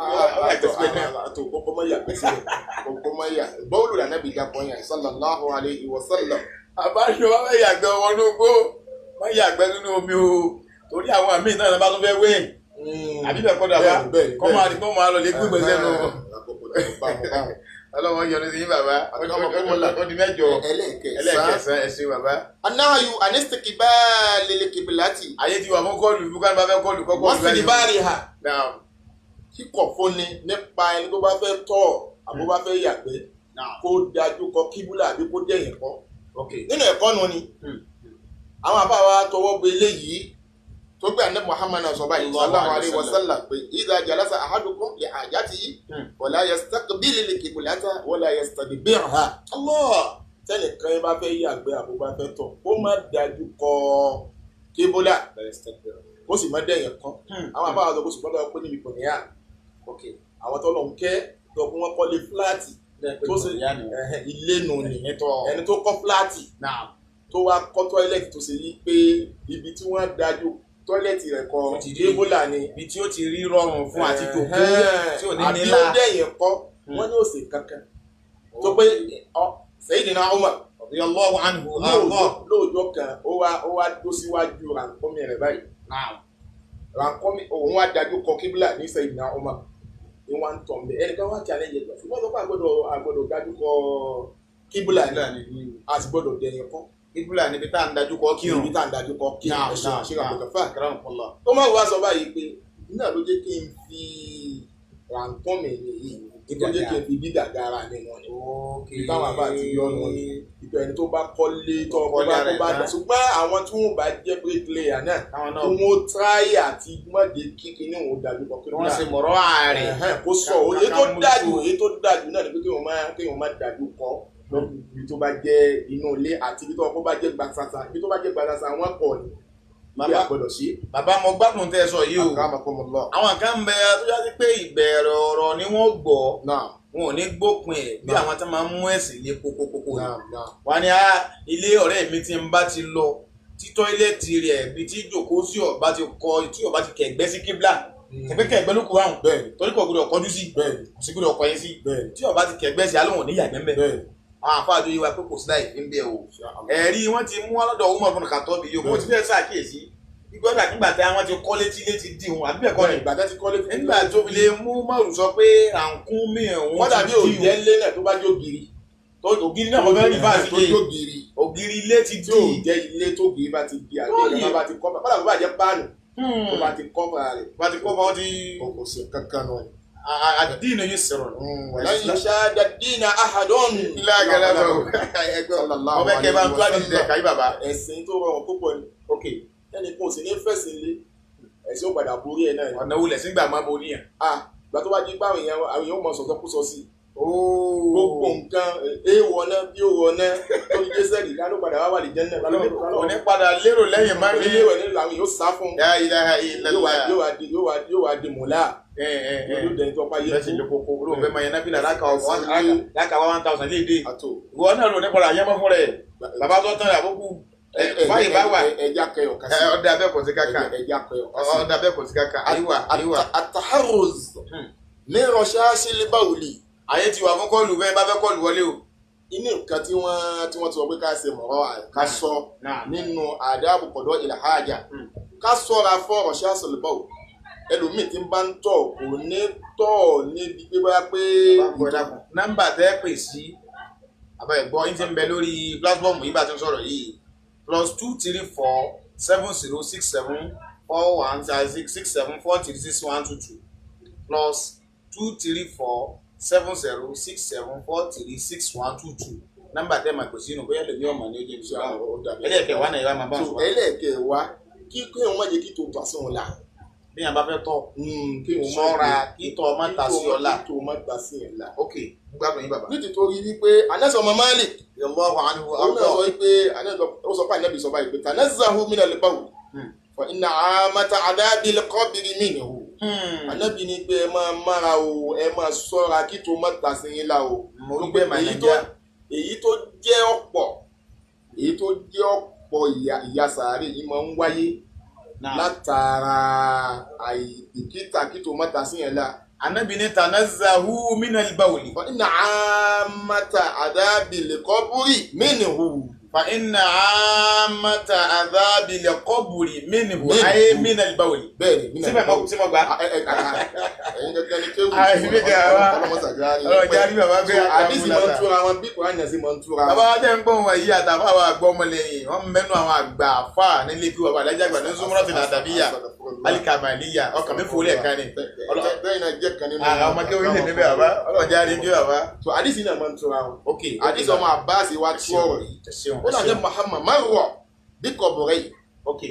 náà. Àtò kókó mọ́ yà pẹ́ sílẹ̀. Kókó mọ́ yà. Bọ́ọ̀lù lànàbì dákọ̀ yẹn sallallahu alayhi wa sallam. Àbáṣe wa fẹ́ yàgbẹ́ wọnú igbó, wọ́n yàgbẹ́ nínú omi o, torí àwọn àmì náà bá tún fẹ́ wé. Àbí bẹ́ẹ̀ kọ́ dàbá, Bẹ́ẹ̀ni, kọ́ máa kọ́ máa lọ lè gbígbẹ́ sẹ́nu. bẹ́ẹ̀ni. Ọlọ́wọ́n yọ́nú sí yín bàbá, ó di mẹ́jọ. Ẹlẹ́ẹ̀kẹsàn. Ẹlẹ́ẹ̀kẹsàn, ẹ ṣé bàbá. Anáyù anistikibali kibilati. Ayé ti wà fún kọ́ọ̀lù, bí kò bá fẹ́ kọ́ọ̀lù kọ́kọ́. Wọ́n sì ní báàrí ha. Naam. Kíkọ̀ fúnni nípa ẹni tó bá fẹ́ tọ̀ àbó bá fẹ́ yàgbẹ́ Naam. kó dájú kọ kíbúlà àbí kó dẹ̀yìn kọ́. Ok. Nínú ẹ̀kọ́ nu ni àwọn àbá wa tọwọ́ bọ eléyìí tó gbé àná Muhammad náà sọ báyìí sallallahu alayhi wa sallam pé idha jalasa ahadukum li hajatihi wala yastaqbil al-qiblata wala yastadbirha. Allah. Tẹ́nìkan yẹn bá fẹ́ yàgbẹ́ àbó bá fẹ́ tọ̀ kó má dájú kọ kíbúlà kó sì má dẹ̀yìn kọ́. Àwọn àbá wa sọ pé ṣùgbọ́n lọ́wọ́ pé níbi kò níyà Ok. àwọn tó lọ́n kẹ́ tó kún wọn kọ́lé fúláàtì tó ṣe ilé nù ni ẹni tó kọ́ fúláàtì Naam. tó wá kọ́ tọ́ílẹ̀tì tó ṣe yí pé ibi tí wọ́n dájú tọ́ílẹ̀tì rẹ̀ kọ Ó ti rí. débólà ni Ibi tí ó ti rí rọrùn fún àti jòkó tí ò ní àbí nílá. ó dẹ̀yìn kọ́ wọ́n ní òsè kankan tó pé Sayyidina Umar Radiyallahu anhu. lóòjọ́ kan ó wá dó síwájú rànkúnmí rẹ̀ báyìí. Naam. Rànkúnmí òun wá dájú kọ kíbílà ní Sayyidina Umar ni wọ́n ń tọ̀ mbẹ́ ẹnìkan wá challenge ẹ̀ ṣùgbọ́n tó bá àgbọ̀dọ̀ dájú kọ kíbílà ni a sì gbọ́dọ̀ dẹ̀yìn kọ́ Kíbúlà níbi tá à ń dájú kọ kírun. níbi tá à ń dájú kọ kírun. Naam, Ẹ̀ṣẹ̀ naam, ṣe naam. àgbọ̀dọ̀ fà. Akramakallah. Tó má wá sọ báyìí pé náà ló jẹ́ kí n fi rànkúnmí mi yìí ló jẹ́ kí n fi bí gàgà ara mi wọn ni Ok. ibi táwọn àbá àti yọnu ni ìgbà ẹni tó bá kọ́lé tó Kọ́lé bá ara tó ẹ̀ bá tán. dà ṣùgbọ́n àwọn tí wọ́n bá jẹ́ bricklayer náà Táwọn náà kí wọ́n tíráyè àti mọ̀dé kíkiní òun dájú kọ wọ́n ṣe mọ̀rọ̀ ààrẹ. Ẹ̀hẹ́n, kó sọ o èyí tó dájú èyí tó dájú náà ni pé kéèyàn má dájú kọ ibi tó bá jẹ́ inú ilé àti ibi tó kó bá jẹ́ gbàsàsà ibi tó bá jẹ́ gbàsàsà wọn kọ̀ ni bí a gbọ́dọ̀ sí. Bàbá mo gbádùn tẹ́ ẹ sọ yìí o. Akramakumullah. Àwọn kan ń bẹ tó já sí pé ìbẹ̀rẹ̀ ọ̀rọ̀ ni wọ́n gbọ́. Naam, Wọn ò ní gbópin ẹ̀ bí Naam. àwọn tó máa ń mú ẹ̀sìn lé kókókókó ni. naam, naam. Wọ́n ní ilé ọ̀rẹ́ mi tí ń bá ti lọ tí tọ́ílẹ̀tì rẹ̀ bí tí jòkó sí ọ̀bá ti kọ tí ọ̀bá ti kẹ̀gbẹ́ sí kíblà. Kẹ̀gbẹ́ kẹ̀gbẹ́ ló kù ráhùn. Bẹ́ẹ̀ni, Torí kò gbọdọ̀ kọjú sí. bẹ́ẹ̀ni, Kò sí gbọdọ̀ kọyìn sí. bẹ́ẹ̀ni, Tí ọ̀bá ti kẹ̀gbẹ́ sí alóhùn ní yàgbẹ́ ńbẹ̀. bẹ́ẹ̀ni. Àwọn àfáà tó yé wa pé kò sí láì fi ń bẹ̀ o. Ẹ̀rí wọ́n ti mú alọ́dọ̀ Umar ibn Khattab yìí o, mo ti fẹ́ ṣàkíyèsí. Ìgbọ́dọ̀ nígbà tí àwọn ti kọ́ létí létí dì wọn àbí bẹ́ẹ̀ kọ́ ni. Ìgbà tó ti kọ́ létí. Nígbà tó fi lè mú Umaru sọ pé rànkúnmí òun Wọ́n dàbí ti dì òjẹ́ ńlé náà tó bá jó giri. tó ògiri náà mo fẹ́ rí fáàsì tó lé jó giri. ògiri ilé ti Tí dì. ò jẹ́ ilé tó giri bá ti di àbí Lóye. ìjọba bá ti kọ́ bá bá jẹ́ páànù tó bá ti kọ́ fara rẹ̀. Wọ́n ti kọ́ bá wọ́n ti Kò sí kankan náà. àdínà yìí sọ̀rọ̀. Lan yushadda dina ahadun. Sallallahu ọbẹ̀ kẹ́ bá ń tó àdìsí ẹ̀ka yìí bàbá. Ẹ̀sìn tó rọrùn púpọ̀ ni. Ok. Ẹnì kan ò sì ní fẹ̀sìn lé. Ẹ̀sìn ó padà borí ẹ̀ náà ni. Ọ̀nà wo lẹ̀sìn gbà máa borí yàn? Ah, ìgbà tó bá jí pé àwọn èèyàn ó mọ sọ̀tọ̀ kú sọ sí i. Gbogbo nǹkan èèwọ̀ náà bí ó wọ̀ náà tó ní jésẹ̀lì ká ló padà wá wà lè jẹ́ náà. Kò ní padà lérò lẹ́yìn máa ń rí. Ilé ìwẹ̀ nílò àwọn èèyàn ó sá fún un. La ilaha Yóò wá illallah. yóò wá di yóò wá yóò wá di mùlá. Yóò dẹni tó pa yé Bẹ́sẹ̀ ló kókó olóòfẹ́ máa yẹn nábìlà láka 1000 léde. Àtò. Ìwọ náà lò ní padà yẹ́mọ́ fún rẹ̀. Bàbá tó tán àbókù. Báyìí bá wà. Ẹja kẹyọ̀ kan sí. Ọ̀dà abẹ́ kò sí kàkà. Ẹja kẹyọ̀ kan sí. Ọ̀dà abẹ́ kò sí kàkà. Àyíwá àyíwá. Ataharuz min rashashil bawli. Ayé ti wà fún kọ́ọ̀lù bẹ́ẹ̀ bá fẹ́ kọ́ọ̀lù wọlé o. Inú nǹkan tí wọ́n ti sọ pé ká ṣe mọ̀rọ̀ ká sọ nínú àdáàbò kọ̀dọ̀ ìlàhájà ká sọ́ra fún rashashil bawl. Ẹlòmíì tí ń bá ń tọ̀ kò ní tọ̀ níbi pé bóyá pé. Nọ́mbà tẹ́ pè sí àbá ẹ̀gbọ́n yín ti ń bẹ lórí platform yìí bá ti ń sọ̀rọ̀ yìí +2 3 4 7 0 6 7 4 1 6 6 7 4 3 6 1 2 2 +2 3 4 7 0 6 7 4 3 6 1 2 2 nọ́mbà tẹ́ máa pè sínú bóyá lèmi ọmọ ní ojú ìṣúra ẹlẹ́ẹ̀kẹwàá náà ìwà máa bá wọn sọ. Ẹlẹ́ẹ̀kẹwàá kí kéèyàn má jẹ́ kí tó tà sí wọn la. Bí yàn bá fẹ́ tọ̀ ṣọ́ra kí tọ̀ má ta sí ọ la. Kí tó má ta sí ẹ̀ la. Ok, gbádùn yín bàbá. Nítorí wípé Anas ọmọ Malik Allahu anhu òun náà sọ wípé ó sọ pé Ànábì sọ báyìí pé tanazzahu minal bawl fa inna amata adhabil qabri minhu. Ànábì ní pé ẹ máa mára o, ẹ máa ṣọ́ra kí tó má ta sí yín la o. Mo rí bẹ́ẹ̀ mà Nàìjíríà. Èyí tó jẹ́ ọ̀pọ̀, èyí tó jẹ́ ọ̀pọ̀ ìyà sàárè yìí máa ń wáyé látara àìbìkítà kí tó má ta sí yẹn la. Ànábì ní tanazzahu minal bawli. Fa inna ammata adhabil qabri minhu. Fa inna ammata adhabil qabri minhu ay minal bawli. Bẹ́ẹ̀ni, minal bawli. Síbẹ̀ mọ́ gbà. Ẹ̀yin gẹ́gẹ́ ni kéwù. Ọlọ́jà rí bàbá gbé àdìsí máa ń túra wọn bí Kùránì sì máa ń túra wọn. Bàbá wa jẹ́ ń gbọ́n wọn yìí àtàwọn àwọn àgbọ̀ ọmọlẹ́yìn wọ́n mẹ́nu àwọn àgbà àfà nílé kí bàbá alájà àgbà ní Zumratul Adabiyya Alikamaliya ọkàn mi fòlẹ̀ kan ni. Bẹ́ẹ̀ náà jẹ́ kan nínú. Àwọn ọmọ kéwù yìí níbẹ̀ bàbá ọlọ́jà rí bí bàbá. So àdìsí náà máa ń túra wọn. Ok. Àdìsí ọmọ Abbas wa tú ọ̀rọ̀ yìí. Ó náà jẹ́ Muhammad marra bí kọ̀bọ̀rẹ́ yìí. Ok.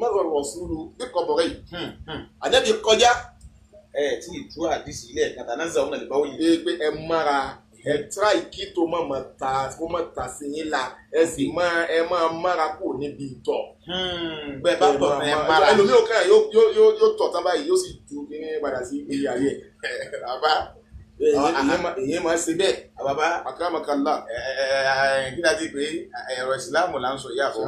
Marra rasulu bí kọ̀bọ̀rẹ́ yìí. Ànábì kọjá. Ẹ tí ì tú àdìsí ilé ẹ̀ka tanazzahu minal bawli. Ẹ pé ẹ mára ẹ tíráì kí tó má ma ta kó má ta sí yín la ẹ sì máa ẹ máa mára kù níbi ìtọ̀. Bẹ́ẹ̀ bá tọ̀ ẹ mára. Ẹlòmíì ò kàn yóò tọ̀ tán báyìí yóò sì ju kíní padà sí ibi ayé ẹ̀. Bàbá èyí máa ṣe bẹ́ẹ̀. Bàbá akramakallah. Kí la ti pè é ẹ̀rọ ìsìlámù là ń sọ yìí àfọ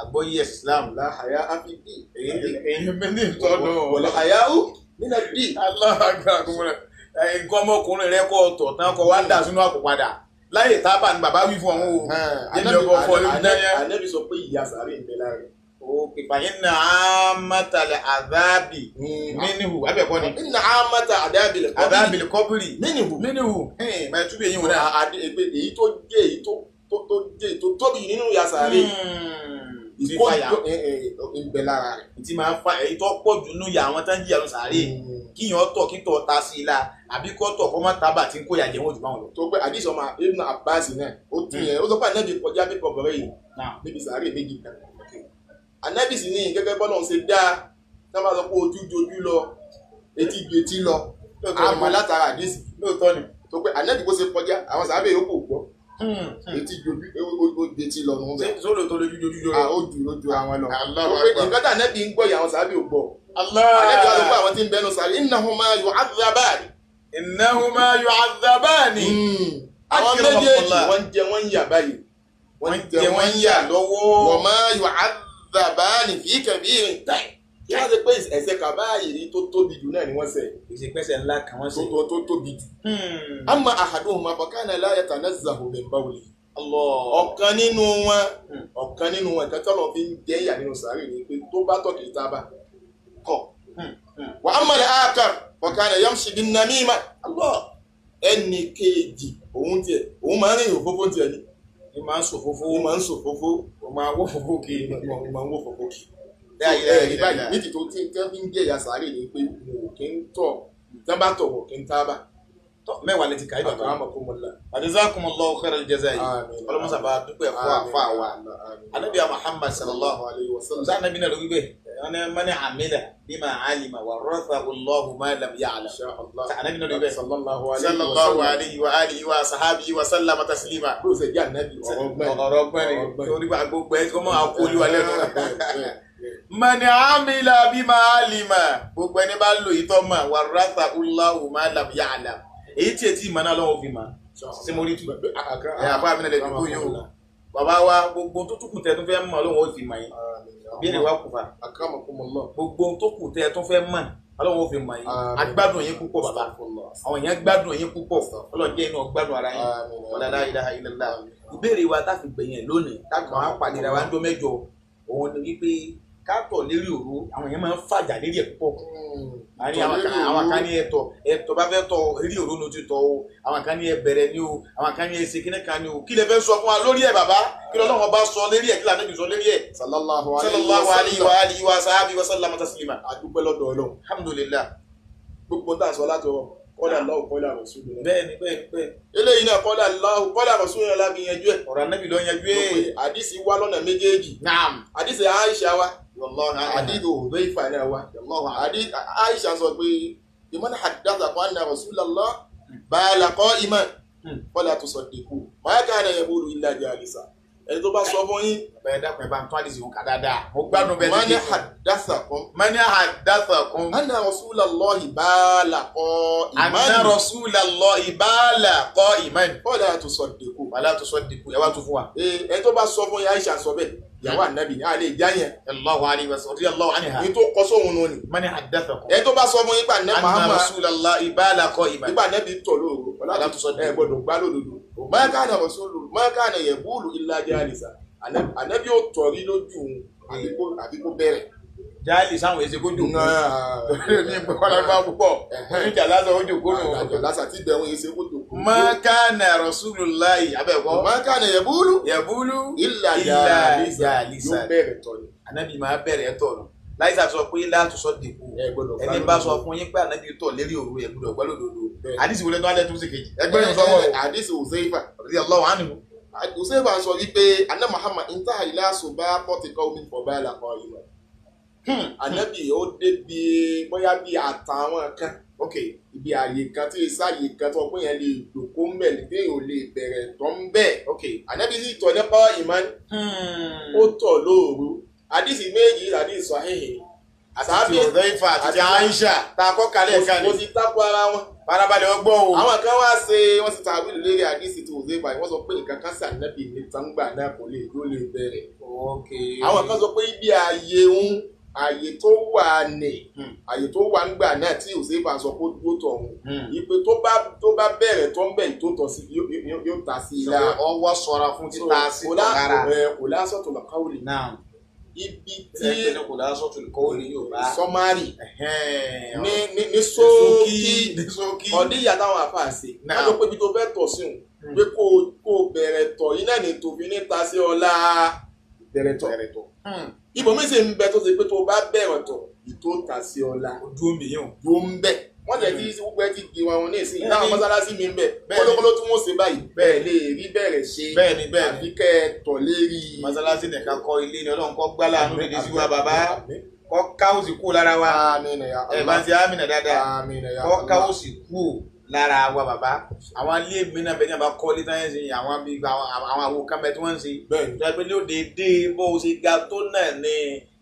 àgbọ́yé ìsìlámù. La haya afi bí. Èyí mi ní ìtọ́nù. Wala haya'u mina bí. Allahu akbar nǹkan ọmọkùnrin rẹ kọ́ ọ̀tọ̀ tán kọ́ wá dà sínú àpò padà láyè tábà ni bàbá wí fún ọ̀hún o. Ànábì sọ pé ìyà sàárè ń bẹ lára rẹ̀. Òkè fàyínà àmàtàlẹ̀ àdábì mínìhù abẹ́ẹ̀kọ́ ni. Inna àmàtà àdábì kọ́bìrì mínìhù. Mínìhù máa túbí eyín wọn náà. Èyí tó jẹ́ èyí tó jẹ́ èyí tó tóbi nínú ìyà sàárè. Ìfàyà ń bẹ lára rẹ̀. Ìtì máa ń fa èyí tó pọ̀ jù nínú ìyà àwọn tó ń jìyà lọ sàárè. Kíyàn tọ̀ kítọ̀ ta sí i la àbí kọ́ tọ̀ kọ́ má tábà tí ń kó ìyà jẹ wọ́n jù báwọn lọ. Tó pé àdìsí ọmọ Ibn Abbas náà ó tún yẹn ó sọ pé Ànábì kọjá bí kọ̀bọ̀rẹ́ yìí níbi sàárè méjì kan. Ànábì sì ní gẹ́gẹ́ bọ́lá òun ṣe dá tá bá sọ pé ojú jojú lọ etí ju etí lọ àmọ́ látara àdìsí. Lóòótọ́ ni. Tó pé Ànábì bó ṣe kọjá àwọn sàárè yòókù gbọ́ etí jojú ó di etí lọ nù. Sólò tó lójú jojú jọ. Ó ju lójú àwọn lọ. Tó pé nǹkan tá Ànábì ń gbọ́ yìí àwọn sàárè ò gbọ́. Ànábì wá sọ pé àwọn tí ń bẹnu sàárè innahuma yu'adhabani. Innahuma yu'adhabani. Àwọn méjèèjì wọ́n jẹ wọ́n ń yà báyìí. Wọ́n jẹ wọ́n ń yà lọ́wọ́. Wa ma yu'adhabani fi kabirin. Kí wọ́n ṣe pé ẹ̀ṣẹ̀ kàbáyìí tó tóbi jù náà ni wọ́n ṣẹ̀. Ìṣèpẹ́sẹ̀ ńlá kan wọ́n ṣe. Tó tóbi jù. Amma ahaduhuma fakana la yatanazzahu min bawli. Ọ̀kan nínú wọn ọ̀kan nínú wọn ìkan tọ́lọ̀ fi ń jẹ́ ìyà nínú sàárè ni pé tó bá tọ̀ kì í tábà kọ̀. Wa amma al-akhar fakana yamshi bin-namima. Ẹnì kejì òun tiẹ̀ òun máa ń rìn òfófó tiẹ̀ ni. Ó máa ń sòfófó. Ó máa ń sòfófó. Ó máa wó fòfó kiri. Ó máa ń wó fòfó kiri. Ẹ̀rí báyìí méjì tó tí wọ́n fi ń jẹ́ ìyà sàárè ni pé wọn ò kí ń tọ̀ tí wọ́n bá tọ̀ wọn ò kí ń tábà. Mẹ́wàá lè ti kàí bàbá. Jazakumullahu khairal jazaa. Ọlọ́mọsà bá dúpẹ́ fún àfa wa. Ànábì Muhammad sallallahu alayhi wa sallam. Sáà nàbí náà ló wípé man amila bima alima warathahu Allahu ma lam ya'lam. Ànábì náà ló wípé sallallahu alayhi wa alihi wa sahabihi wa sallama taslima. Bó ṣe jẹ́ ànábì ọ̀rọ̀ ọgbọ́n ni torí bá gbogbo ẹ̀ kọ́ mọ́ àkóòlù wa lẹ́nu. Man amila bima alima gbogbo ẹni bá lò yìí tọ́ mọ̀ warathahu Allahu ma lam ya'lam. Èyí tí etí ìmọ̀ náà lọ́wọ́ fi mọ̀ ṣe mo rí tu ẹ̀ àbá mi náà lè dúró yìí o bàbá wa gbogbo tó tún kù tẹ́ tó fẹ́ mọ̀ lọ́wọ́ fi mọ̀ yìí bí ẹni wá kù fà gbogbo tó kù tẹ́ tó fẹ́ mọ̀ lọ́wọ́ fi mọ̀ yìí agbádùn yín púpọ̀ bàbá àwọn èèyàn gbádùn yín púpọ̀ Ọlọ́run jẹ́ inú ọgbádùn ara yín wala la ilaha illallah. Ìbéèrè wa tá fi gbẹ̀yìn lónìí táwọn á pàdé ra wa ń dọ́ mẹ́jọ òun ni wípé kátọ̀ lérí òru àwọn èèyàn máa ń fàjà lérí ẹ̀ púpọ̀. Àwọn kan ní ẹ̀tọ́ ẹ̀tọ́ bá fẹ́ tọ̀ lérí òru ní ojú tọ̀ o, àwọn kan ní ẹbẹ̀rẹ̀ ní o, àwọn kan ní ẹsẹ̀ kíní kan ní o. Kí lẹ fẹ́ sọ fún wa lórí ẹ̀ bàbá? Kí lọ́lọ́run bá sọ lérí ẹ̀? Kí lànà sọ lérí ẹ̀? Sallallahu alayhi wa alihi wa sahbihi wa sallama taslima. A dúpẹ́ lọ́dọ̀ Ọlọ́run. Alhamdulillah. Gbogbo tá a sọ látọwọ́ kọ́lá Allahu kọ́lá Rasulu. Bẹ́ẹ̀ni bẹ́ẹ̀ni bẹ́ẹ̀. Eléyìí náà kọ́lá Allahu kọ́lá Rasulu náà láfi yanjú ẹ̀. Ọ̀rọ̀ Ànábì ló yanjú ẹ̀. Àdìsí wa lọ́nà méjèèjì. Naam. Àdìsí Aisha wa. Àdìsí Hudhayfa náà wa. Àdìsí Aisha sọ pé liman haddathakum anna Rasulallah bala qa'iman fala tusaddiqu ma kana yaqulu illa jalisa. Ẹni tó bá sọ fún yín. Bẹ́ẹ̀ dákun, ẹ bá ń tún àdìsí òun kà dáadáa, mo gbádùn bẹ́ẹ̀. Man haddathakum. Man haddathakum. Anna rasulallahi bala qa'iman. Anna rasulallahi bala qa'iman. Fala tusaddiqu. Wala tusaddiqu. Ẹ wá tún fún wa. Ẹni tó bá sọ fún yín, Aisha sọ bẹ́ẹ̀, ìyàwó ànábì ní àlè ìjà yẹn. Allahu alayhi wa sallam, radiyallahu anha. Ní tó kọ sóhun nù ni. Man haddathakum. Ẹni tó bá sọ fún yín pé ànábì anna Muhammad rasulallahi bala qa'iman. nígbà ànábì tọ̀ lóru. Wala tusaddiqu. Ẹ gbọ́dọ̀ gbá lódodo. Ma kana rasulu ma kana yabulu illa jalisa. Ànábì ó tọ̀ rí lójú òun àbí kó bẹ̀rẹ̀. Jáàlì sáwọn èsì kó jòkó ní ìgbọ́lágbá púpọ̀ oníjà lásán ó jòkó nù. Àjọ lásà tí bẹ̀rù yìí ṣe kó jòkó. Ma kana rasulullahi abẹ́ẹ̀kọ́. Ma kana yabulu yabulu illa illa jalisa. jalisa. Yóò bẹ̀rẹ̀ tọ̀ ni. Ànábì máa bẹ̀rẹ̀ tọ̀ nù. Láìsà sọ pé látò sọ dìkú. Ẹ gbọ́dọ̀ Ẹni bá sọ fún yín pé ànábì tọ̀ lérí òru, ẹ gbọ́dọ̀ gbọ́ lódodo. Bẹ́ẹ̀. Àdìsí wọlé tó alẹ́ tó sì kejì. Ẹgbẹ́ yẹn sọ́wọ́ o. Àdìsí Uzaifa. Radiyallahu anhu. Uzaifa sọ wípé anna Muhammad intaha ila subaqati qaumin fabala qa'iman. Ànábì ó débi bóyá bí àtàwọn kan. Ok. Ibi àyè kan tí ìsá àyè kan tó pé yẹn lè dòkó ń bẹ̀ léyìn ò lè bẹ̀rẹ̀ tọ́ ń bẹ̀. Ok. Ànábì sì tọ̀ nípa ìmọ̀, ó tọ̀ lóòru. Àdìsí méjì, àdìsí sahih. Àti ti Uzaifa àti ti Aisha tá a kọ́ kalẹ̀ kan Kò ní. sí tako ara wọn. Farabalẹ̀ ọgbọ́n o. Àwọn kan wá ṣe wọ́n sì tàwílù lérí àdìsí tí Uzaifa yìí, wọ́n sọ pé nǹkan kan sànẹ́bì ní tàǹgbà náà kò lè ló lè bẹ̀rẹ̀. Ok. Àwọn kan sọ pé ibi ààyè ń ààyè tó wà ní ààyè tó wà ńgbà náà tí Uzaifa sọ pé ó dúró tọ̀ ọ̀hún, ìpè tó bá bẹ̀rẹ̀ tó ń bẹ̀ tó tọ̀ sí yóò ta sí i lára. Ọwọ́ sọra fún títa sí tọ̀ lára. Kò lásọ̀ tó lọ káwùlì. Náà. Ibi Tí tí ẹgbẹ́ ní kò lásọ̀ tó lè kọ́ ní Yorùbá. sọmárì ní ní Sókí. sókí Ní sókí. ọdí ìyá táwọn àfáà ṣe. Náà. Wọ́n ló pé ibi tó fẹ́ tọ̀ sí òun pé kó o bẹ̀rẹ̀ tọ̀ iná ní tòfin ní ta sí ọlá bẹ̀rẹ̀ tọ̀. Bẹ̀rẹ̀ tọ̀. Ibòmí sì ń bẹ tó ṣe pé tó bá bẹ̀rẹ̀ tọ̀ ìtò ta sí ọlá Ojú mi yóò. tó ń bẹ. Wọ́n tẹ̀ tí gbogbo ẹ ti di wọn ní ìsìn láwọn Bẹ́ẹ̀ni. mọ́sálásí mi ń bẹ Bẹ́ẹ̀ni. kólókóló tí wọ́n ṣe báyìí Bẹ́ẹ̀ni. lè rí bẹ̀rẹ̀ ṣe Bẹ́ẹ̀ni bẹ́ẹ̀ni. àfi kẹ́ ẹ tọ̀ lérí. Mọ́sálásí nìkan kọ́ ilé ni Ọlọ́run kọ́ gbá láàánú dédé sí wa bàbá. Kọ́ káwùsì kú lára wa. Àmín ya Ẹ bá ń ṣe àmìnà dáadáa. Àmín ya Kọ́ káwùsì kú lára wa bàbá. Àwọn ilé mi náà bẹ ní àbá kọ́ ilé táyà ń ṣe àwọn bí àwọn àwo kan bẹ tí wọ́n ń ṣe. Bẹ́ẹ̀ni. Ìjọba pé ní òde dé bó o ṣe ga tó náà ni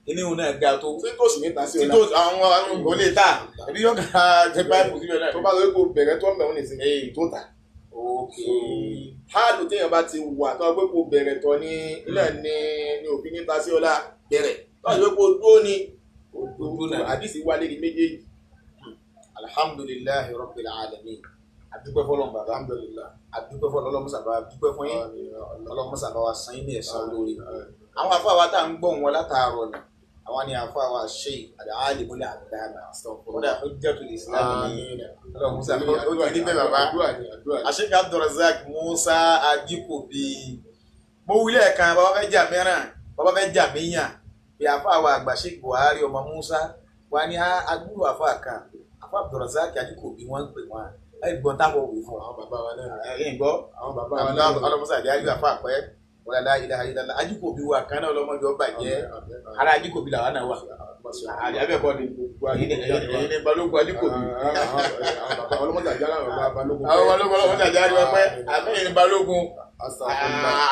kíní òun náà ga tó. Tí kò sì ní ta sí ọlá. Títò àwọn kò lè tà. Ẹbí yóò kà á ṣe páìpù síbẹ̀ náà. Tó bá lọ pé kó bẹ̀rẹ̀ tó ń bẹ̀ wọ́n nìsín tó ta. Ok. Háàlù téèyàn bá ti wà tó wá pé kó bẹ̀rẹ̀ tọ̀ ní ilẹ̀ ní ní òfin ní ta sí ọlá bẹ̀rẹ̀ tó wá pé kó dúró ní Dúró náà. àdìsí wà lérí méjèèjì. Alhamdulillahi rabbil alamin. Adúpẹ́ fọlọ́n bàbá. Alhamdulillah. Adúpẹ́ fọlọ́n, ọlọ́mùsàbà adúpẹ́ fún yín. Ọlọ́mùsàbà wa san yín ní ẹ̀san olóore. Àwọn àfáà wa tá à ń gbọ́ wọn látàárọ̀ ni. Àwọn ni àfáà wa Sheikh Al-Alimul Allama. Kódà Hujjatul Islam ni ọlọ́mùsàbà ó ti rí bẹ́ẹ̀ bàbá. Àdúrà ni, àdúrà ni. Sheikh Abdulrazak Musa Ajikobi. Mo wílẹ̀ kan, bàbá fẹ́ jà mìíràn, bàbá fẹ́ jà míyàn. Bí àfáà wa àgbà Sheikh Buhari ọmọ Musa wa ní agbúrò àfáà kan, àfáà Abdulrazak Ajikobi wọ́n ń pè wọ́n. Ẹ gbọ́n táwọn wò fún wa. Àwọn bàbá wa náà. Ẹ̀yin gbọ́. Àwọn bàbá wa náà. Ọlọ́mọsá àjẹ́ àfáà pẹ́. Wala la ilaha illallah. Ajikobi wa kan náà ọlọ́mọdé ọba jẹ́. Ara Ajikobi làwọn náà wà. Àbẹ̀ kọ́ ni. Ẹ̀yin ni balógun Ajikobi. Àwọn bàbá ọlọ́mọdé àjálà àwọn bàbá balógun. Àwọn balógun ọlọ́mọdé àjẹ́ àríwá pẹ́. Àbẹ̀yìn ni balógun.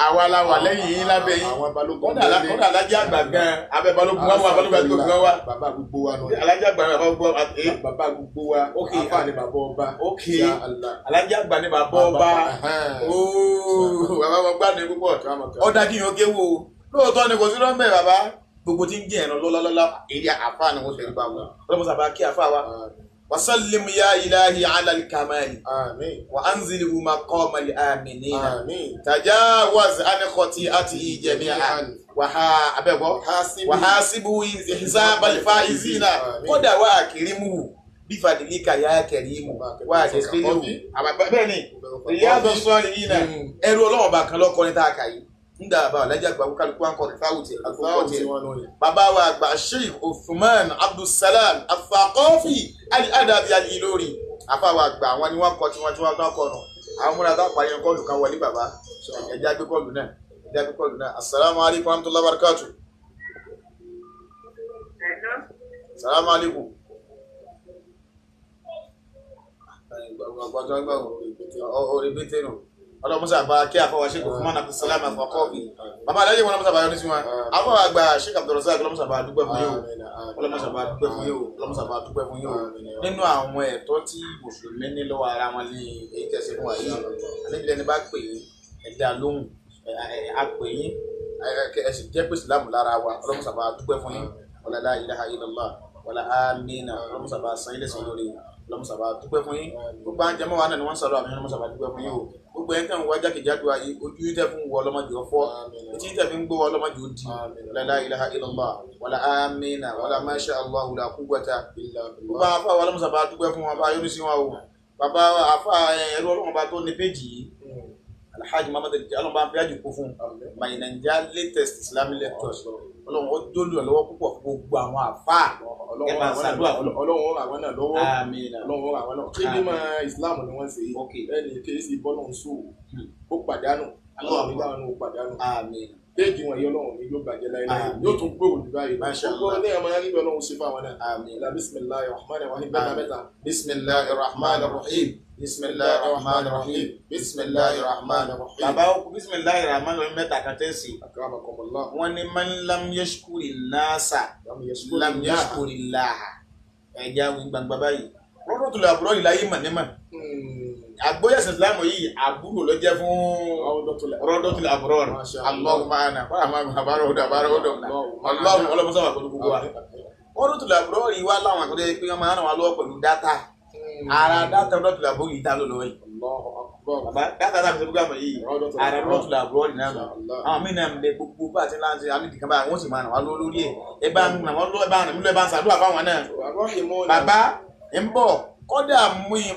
Àwa la wà lẹ́yìn yín lábẹ́ yín. Àwọn balógun. Kódà alájẹ́ àgbà gan abẹ́ balógun wá wà, balógun Ajikobi gan wá. Bàbá gbogbo wa nù. Alájẹ́ àgbà ni bàbá gbogbo wa. Bàbá gbogbo wa. Ok. Àfáà ni bàbá ọba. Ok. Ya Allah. Alájẹ́ àgbà ni bàbá ọba. Ooo, bàbá wọn gbádùn púpọ̀. Ọ̀dà kí n yóò kéwò lóòótọ́ ni kò sí lọ́nbẹ̀ bàbá. Gbogbo tí ń jẹ́ ẹ̀rọ lọ́lọ́lọ́lá èyí àfáà ni wọ́n fẹ́ẹ́ bá wọn. Ọlọ́mọ sábà kí àfáà wa. Wasallim ya ilahi ala al-kamali. Àmín. Wa anzilhu maqama al-aminina. Àmín. Tajawaz an khati'atihi jami'an. Wàhá abẹ́gbọ́. Hasibu. Wàhásíbù hisabal faizina. Àmín. Kódà wà kirimu bífàdílíkà yá kẹrìmù wà kẹsílíwù. Bẹ́ẹ̀ ni Riyadu Salihina ẹrú ọlọ́wọ́n bá kan lọ́kọ́ ní táàkà yìí. Ń dà bá ọ̀làjà àgbà kálukú wa ń kọ́ káwù tiẹ̀ kálukú kọ́ tiẹ̀. Bàbá wa àgbà Sheikh Uthman Abdulsalam Al-Thaqafi Al-Adabi Al-Ilori. Àfa wa àgbà àwọn ni wọ́n kọ́ tí wọ́n tí wọ́n tán kọ́ nù. Àwọn múra tá a parí kọ́ọ̀lù kan wọlé bàbá. Ẹja gbé kọ́ọ̀lù náà. Ẹja gbé kọ́ọ̀lù náà. Asalaamu alaykum wa rahmatulahi wa barakatu. Hello. Salaamu alaykum. Orí pété nù. Ọlọ́mọsà bá kí àfọwà Sheikh Uthman Abdulsalam Al-Thaqafi. Bàbá alájẹ wọn ọlọ́mọsà bá yọrí sí wọn. Àfọwà àgbà Sheikh Abdulrasaq ọlọ́mọsà bá dúpẹ́ fún yín o. Ọlọ́mọsà bá dúpẹ́ fún yín o. Ọlọ́mọsà bá dúpẹ́ fún yín o. Nínú àwọn ẹ̀tọ́ tí mùsùlùmí ní lọ́wọ́ ara wọn ní èyí tẹ̀sí fún wa yìí. Àníbi ẹni bá pè yín, ẹ dá lóhùn, ẹ pè yín, ẹ sì jẹ́ pé ìsìlámù lára wa. Ọlọ́mọsà bá dúpẹ́ fún yín. Wala la ilaha illallah wala amina. Ọlọ́mọsà bá san ilé sàn lórí. Ọlọ́mọsà bá dúpẹ́ fún yín. Gbogbo àwọn jẹmọ́ wa náà ni wọ́n ń sọ̀rọ̀ àmì. Ọlọ́mọsà bá dúpẹ́ fún yín o. Gbogbo ẹni tẹ́ ń wá jákèjádò ayé, ojú yìí tẹ́ fún wọ ọlọ́mọdé ọfọ́, etí tẹ́ fi ń gbọ́ ọlọ́mọdé ó di. Wala la ilaha illallah wala amina wala masha Allah la quwwata. Gbogbo àwọn afáwọn ọlọ́mọsà bá dúpẹ́ fún wọn, bá yọ́nú sí wọn o. Bàbá afá ẹrú ọlọ́mọ bá tó ní péjì yìí, Alhaji Muhammad ọlọ́mọ bá ń fi àjò kó fún My Naija latest Islamic lectures. Ọlọ́run ó dólù ẹ̀ lọ́wọ́ púpọ̀ fún gbogbo àwọn àfáà. Ẹ máa ṣàdúrà fún. Ọlọ́run ràn wọ́n náà lọ́wọ́. Àmín. Ọlọ́run ràn wọ́n náà. Kí ni máa Islam ni wọ́n ṣe yìí? Ẹnì kejì bọ́lọ̀ ń sòwò ó pàdánù. Ọlọ́run nígbà wọn ó pàdánù. Àmín. Péèjì wọn yìí Ọlọ́run ní yóò bàjẹ́ láéláé, yóò tún gbòòrò jù báyìí. Masha Gbogbo Allah. ní ọmọ rí bí Ọlọ́run ṣe fáwọn náà. Àmín. Ìlà bisimilahi rahman rahim mẹ́ta mẹ́ta. Bisimilahi rahman rahim. Bisimilahi rahman rahim. Bisimilahi rahman rahim. Bàbá ó kú bisimilahi rahman rahim mẹ́ta kan tẹ́ sí. Akramakumullah. Wọ́n ní man lam yashkuri nasa lam yashkuri laha. Ẹja wí gbangba báyìí. Rọ́dọ̀ tó lè àbúrò yìí láyé mọ̀ nímọ̀. Àgbóyẹ̀sìn Ìsìlámù yìí àbúrò ló jẹ́ fún rọ́dọ̀ tó lè àbúrò rẹ̀. Masha Allah. Allahumma ana. Wọ́n àmọ́ àbárò ọ̀dọ̀ àbárò ọ̀dọ̀. Allahumma ọlọ́mọsáwà pẹ̀lú gbogbo wa. Rọ́dọ̀ tó lè àbúrò yìí wá láwọn àkọ́jọ́ pé wọ́n máa ń ràn wá lọ́wọ́ pẹ̀lú dátà. Ara dátà rọ́dọ̀ tó lè àbúrò yìí tá ló lọ́wọ́ yìí. Allahu akbar. Bàbá dátà tá a fi ṣe program yìí, ara rọ́dọ̀ tó lè àbúrò yìí náà. Àwọn míì náà ń bẹ gbogbo bá a ti ń láǹṣe àmì kan báyìí, wọ́n sì máa ràn wá lọ́wọ́ lórí ẹ̀. Ẹ bá ń ràn wọ́n lọ́wọ́, ẹ bá ń ràn mí lọ́wọ́, ẹ bá ń ṣàdúrà fáwọn náà. Bàbá ń bọ̀ kọ́dà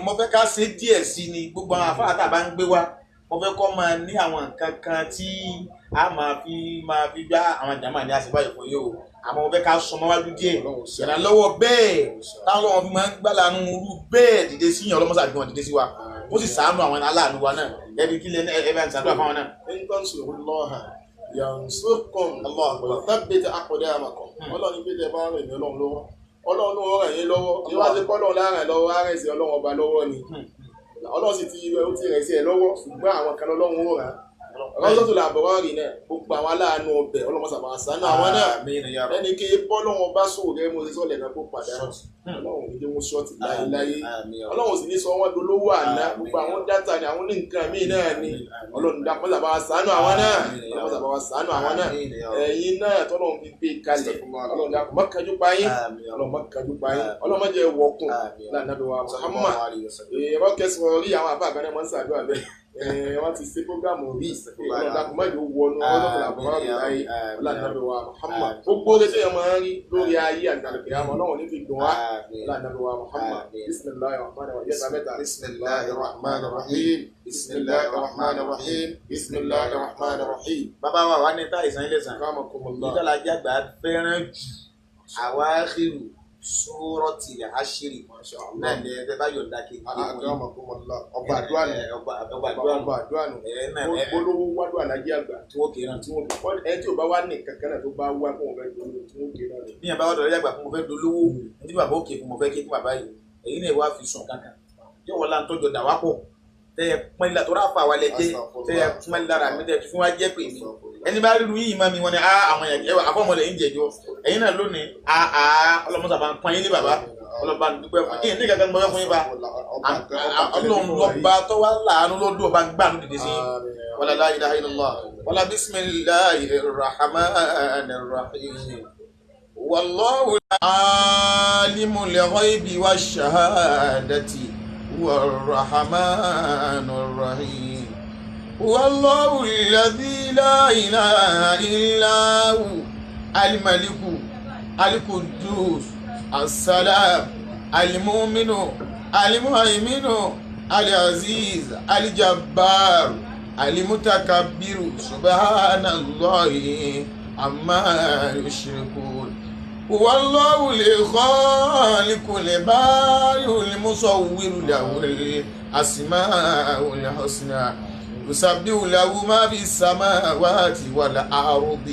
mo fẹ́ ká ṣe díẹ̀ sí ni gbogbo àwọn àfáà tá a bá ń gbé wá, mo fẹ́ kọ́ máa ní àwọn nǹkan kan tí a máa fi gbá àwọn jàmáà ní àṣìbáyé fún yìí o. Àmọ́ mo fẹ́ ká sọmọ́ wájú díẹ̀ ìrànlọ́wọ́ bẹ́ẹ̀ táwọn ọlọ́wọ́ fi máa ń gbàlánú irú bẹ́ẹ̀ dìde sí yàn. Ọlọ́mọṣà gbọ́n dìde sí wa, ó sì ṣàánú àwọn aláàánú wa náà. Ẹbí kílẹ̀ ẹ bá ń ṣàdúrà fáwọn náà. In tansurullaha yansurkum Allahu akbar. wa yuthabbit aqdamakum. Ọlọ́run gbé tẹ bá rìn ní Ọlọ́run lọ́wọ́, Ọlọ́run ló ràn yín lọ́wọ́. Kí wá sí kọ́lọ́run láàrán lọ́wọ́, á rẹ̀ sí Ọlọ́run ọba lọ́wọ́ ni. Ọlọ́run sì ti ó ti rẹ̀ sí ẹ lọ́wọ́, ṣùgbọ́n àwọn kan lọ́lọ́run ó ràn án. Ọlọ́run tó làbọ̀rọ̀ rìn náà, gbogbo àwọn aláàánú ọbẹ̀ Ọlọ́run sábà ṣàánú àwọn náà. Àmín ya Rabb. Ẹni kí bọ́lọ́run bá sòwò rẹ mo ṣe sọ́ọ̀lẹ̀ náà kó pàdánù. Ọlọ́run ní jẹ́ wọn ṣọ́ọ̀tì láéláé. Àmín ya Rabb. Ọlọ́run sì ní sọ wọ́n dolówó àná. Gbogbo àwọn dátà ni àwọn ní nǹkan míì náà ni. Ọlọ́run dákun sábà wá ṣàánú àwọn náà. Ọlọ́run sábà wá ṣàánú àwọn náà. Àmín ya Rabb. Ẹ̀yin náà tọ́lọ́run fi gbé kalẹ̀, Ọlọ́run dákun má kánjú pa yín. Àmín ya Ọlọ́run Rabb. má kánjú pa yín. Ọlọ́run má jẹ́ wọ̀kùn Àmín ya Rabb. lánàbí wa Muhammad. Sallallahu alayhi wa sallam. Èrò kẹsàn-án rí àwọn àbá àgbàdo máa ń ṣàdúrà bẹ́ẹ̀. Wọ́n ti ṣe prógámù rí. Ọlọ́run dákun má jẹ́ wọnú Ọlọ́run làbọ̀rọ̀ rí láyé lánàbí wa Muhammad. Gbogbo oore tí èèyàn máa ń rí lórí ayé àti àlùkìyámà, Ọlọ́run ní fi dùn wá Àmín. lánàbí wa Muhammad. Àmín. Bismillahir rahmanir rahim. Yẹ́ta mẹ́ta. Bismillahir rahmanir rahim. Bismillahir rahmanir rahim. Bismillahir rahmanir rahim. Bàbá wa wà ní táyì sàn ilé sàn. Akramakumullah. Ìdálàjì àgbà fẹ́ràn jù àwáhírù Suratil Hashri Masha Allah. náà ní ẹgbẹ́ bá yọ̀ǹda kí n kí fún yín. Akramakumullah. Ọba àdúrà nù. Ọba àdúrà nù. Ọba àdúrà nù. Ẹ náà ẹ Olówó wádùn alájí àgbà. tí wọ́n kéré náà. Tí wọ́n kọ́ ẹ tí ò bá wá ní kankan náà tó bá wá fún òun fẹ́ dolówó tí wọ́n ké náà ni. Bí yẹn bá wà dọ̀rọ̀ yàgbà fún mo fẹ́ dolówó, ní tí bàbá òkè fún mo fẹ́ ké fún bàbá yìí, èyí náà wá fi sùn kankan. Yóò wọ́n láǹtọ́jọ dà wá pọ̀. Tẹ́ ẹ pọ́n lílà tó rà fà wálẹ̀ jẹ́, tẹ́ ẹ pọ́n lára mi, tẹ́ ẹ fún wa jẹ́ pè mí. Ẹni bá ríru yìí máa mi wọn ni àwọn yẹn ẹwà àfọmọlẹ ń jẹjọ ẹ̀yin náà lónìí ọlọmọsà bá ń pọn yín ní bàbá ọlọmọba ń dúpẹ́ fún yín ní kankan gbọdọ̀ fún yín bá Ọlọ́run lọba tó wá láàánú lọ́dún ọba gbàánú dìde sí yín. Wala la ilaha illallah wala bismillahir rahmanir rahim. Wallahu alimul ghaibi wash shahadati huwar rahmanur rahim. والله الذي لا إله إلا هو الملك القدوس السلام المؤمن المهيمن العزيز الجبار المتكبر سبحان الله عما يشركون. هو الله الخالق البارئ المصور له الأسماء الحسنى يسبح له ما في السماوات والأرض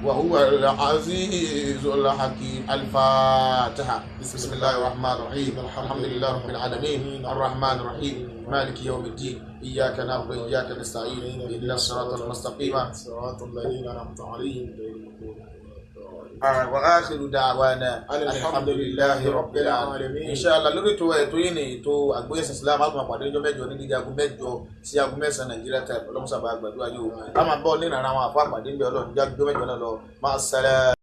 وهو العزيز الحكيم. الفاتحة. بسم الله الرحمن الرحيم. الحمد لله رب العالمين الرحمن الرحيم. مالك يوم الدين إياك نعبد وإياك نستعين اهدنا الصراط المستقيم صراط الذين أنعمت عليهم غير المغضوب عليهم ولا الضالين. وآخر دعوانا الحمد لله رب العالمين. إن شاء الله lórí ètò ètò yìí ni ètò àgbóyè Islam a máa pàdé ọjọ́ 8 ní dídí aago 8 sí aago 9 Nàìjíríà time. Ọlọ́mùsàbà àgbàdo ayé o, a máa bọ́ nínú ara àwọn àfọ àpàdé ń bẹ. Ọlọ́run jáde ọjọ́ 8 náà lọ. Máa sẹ́lẹ̀.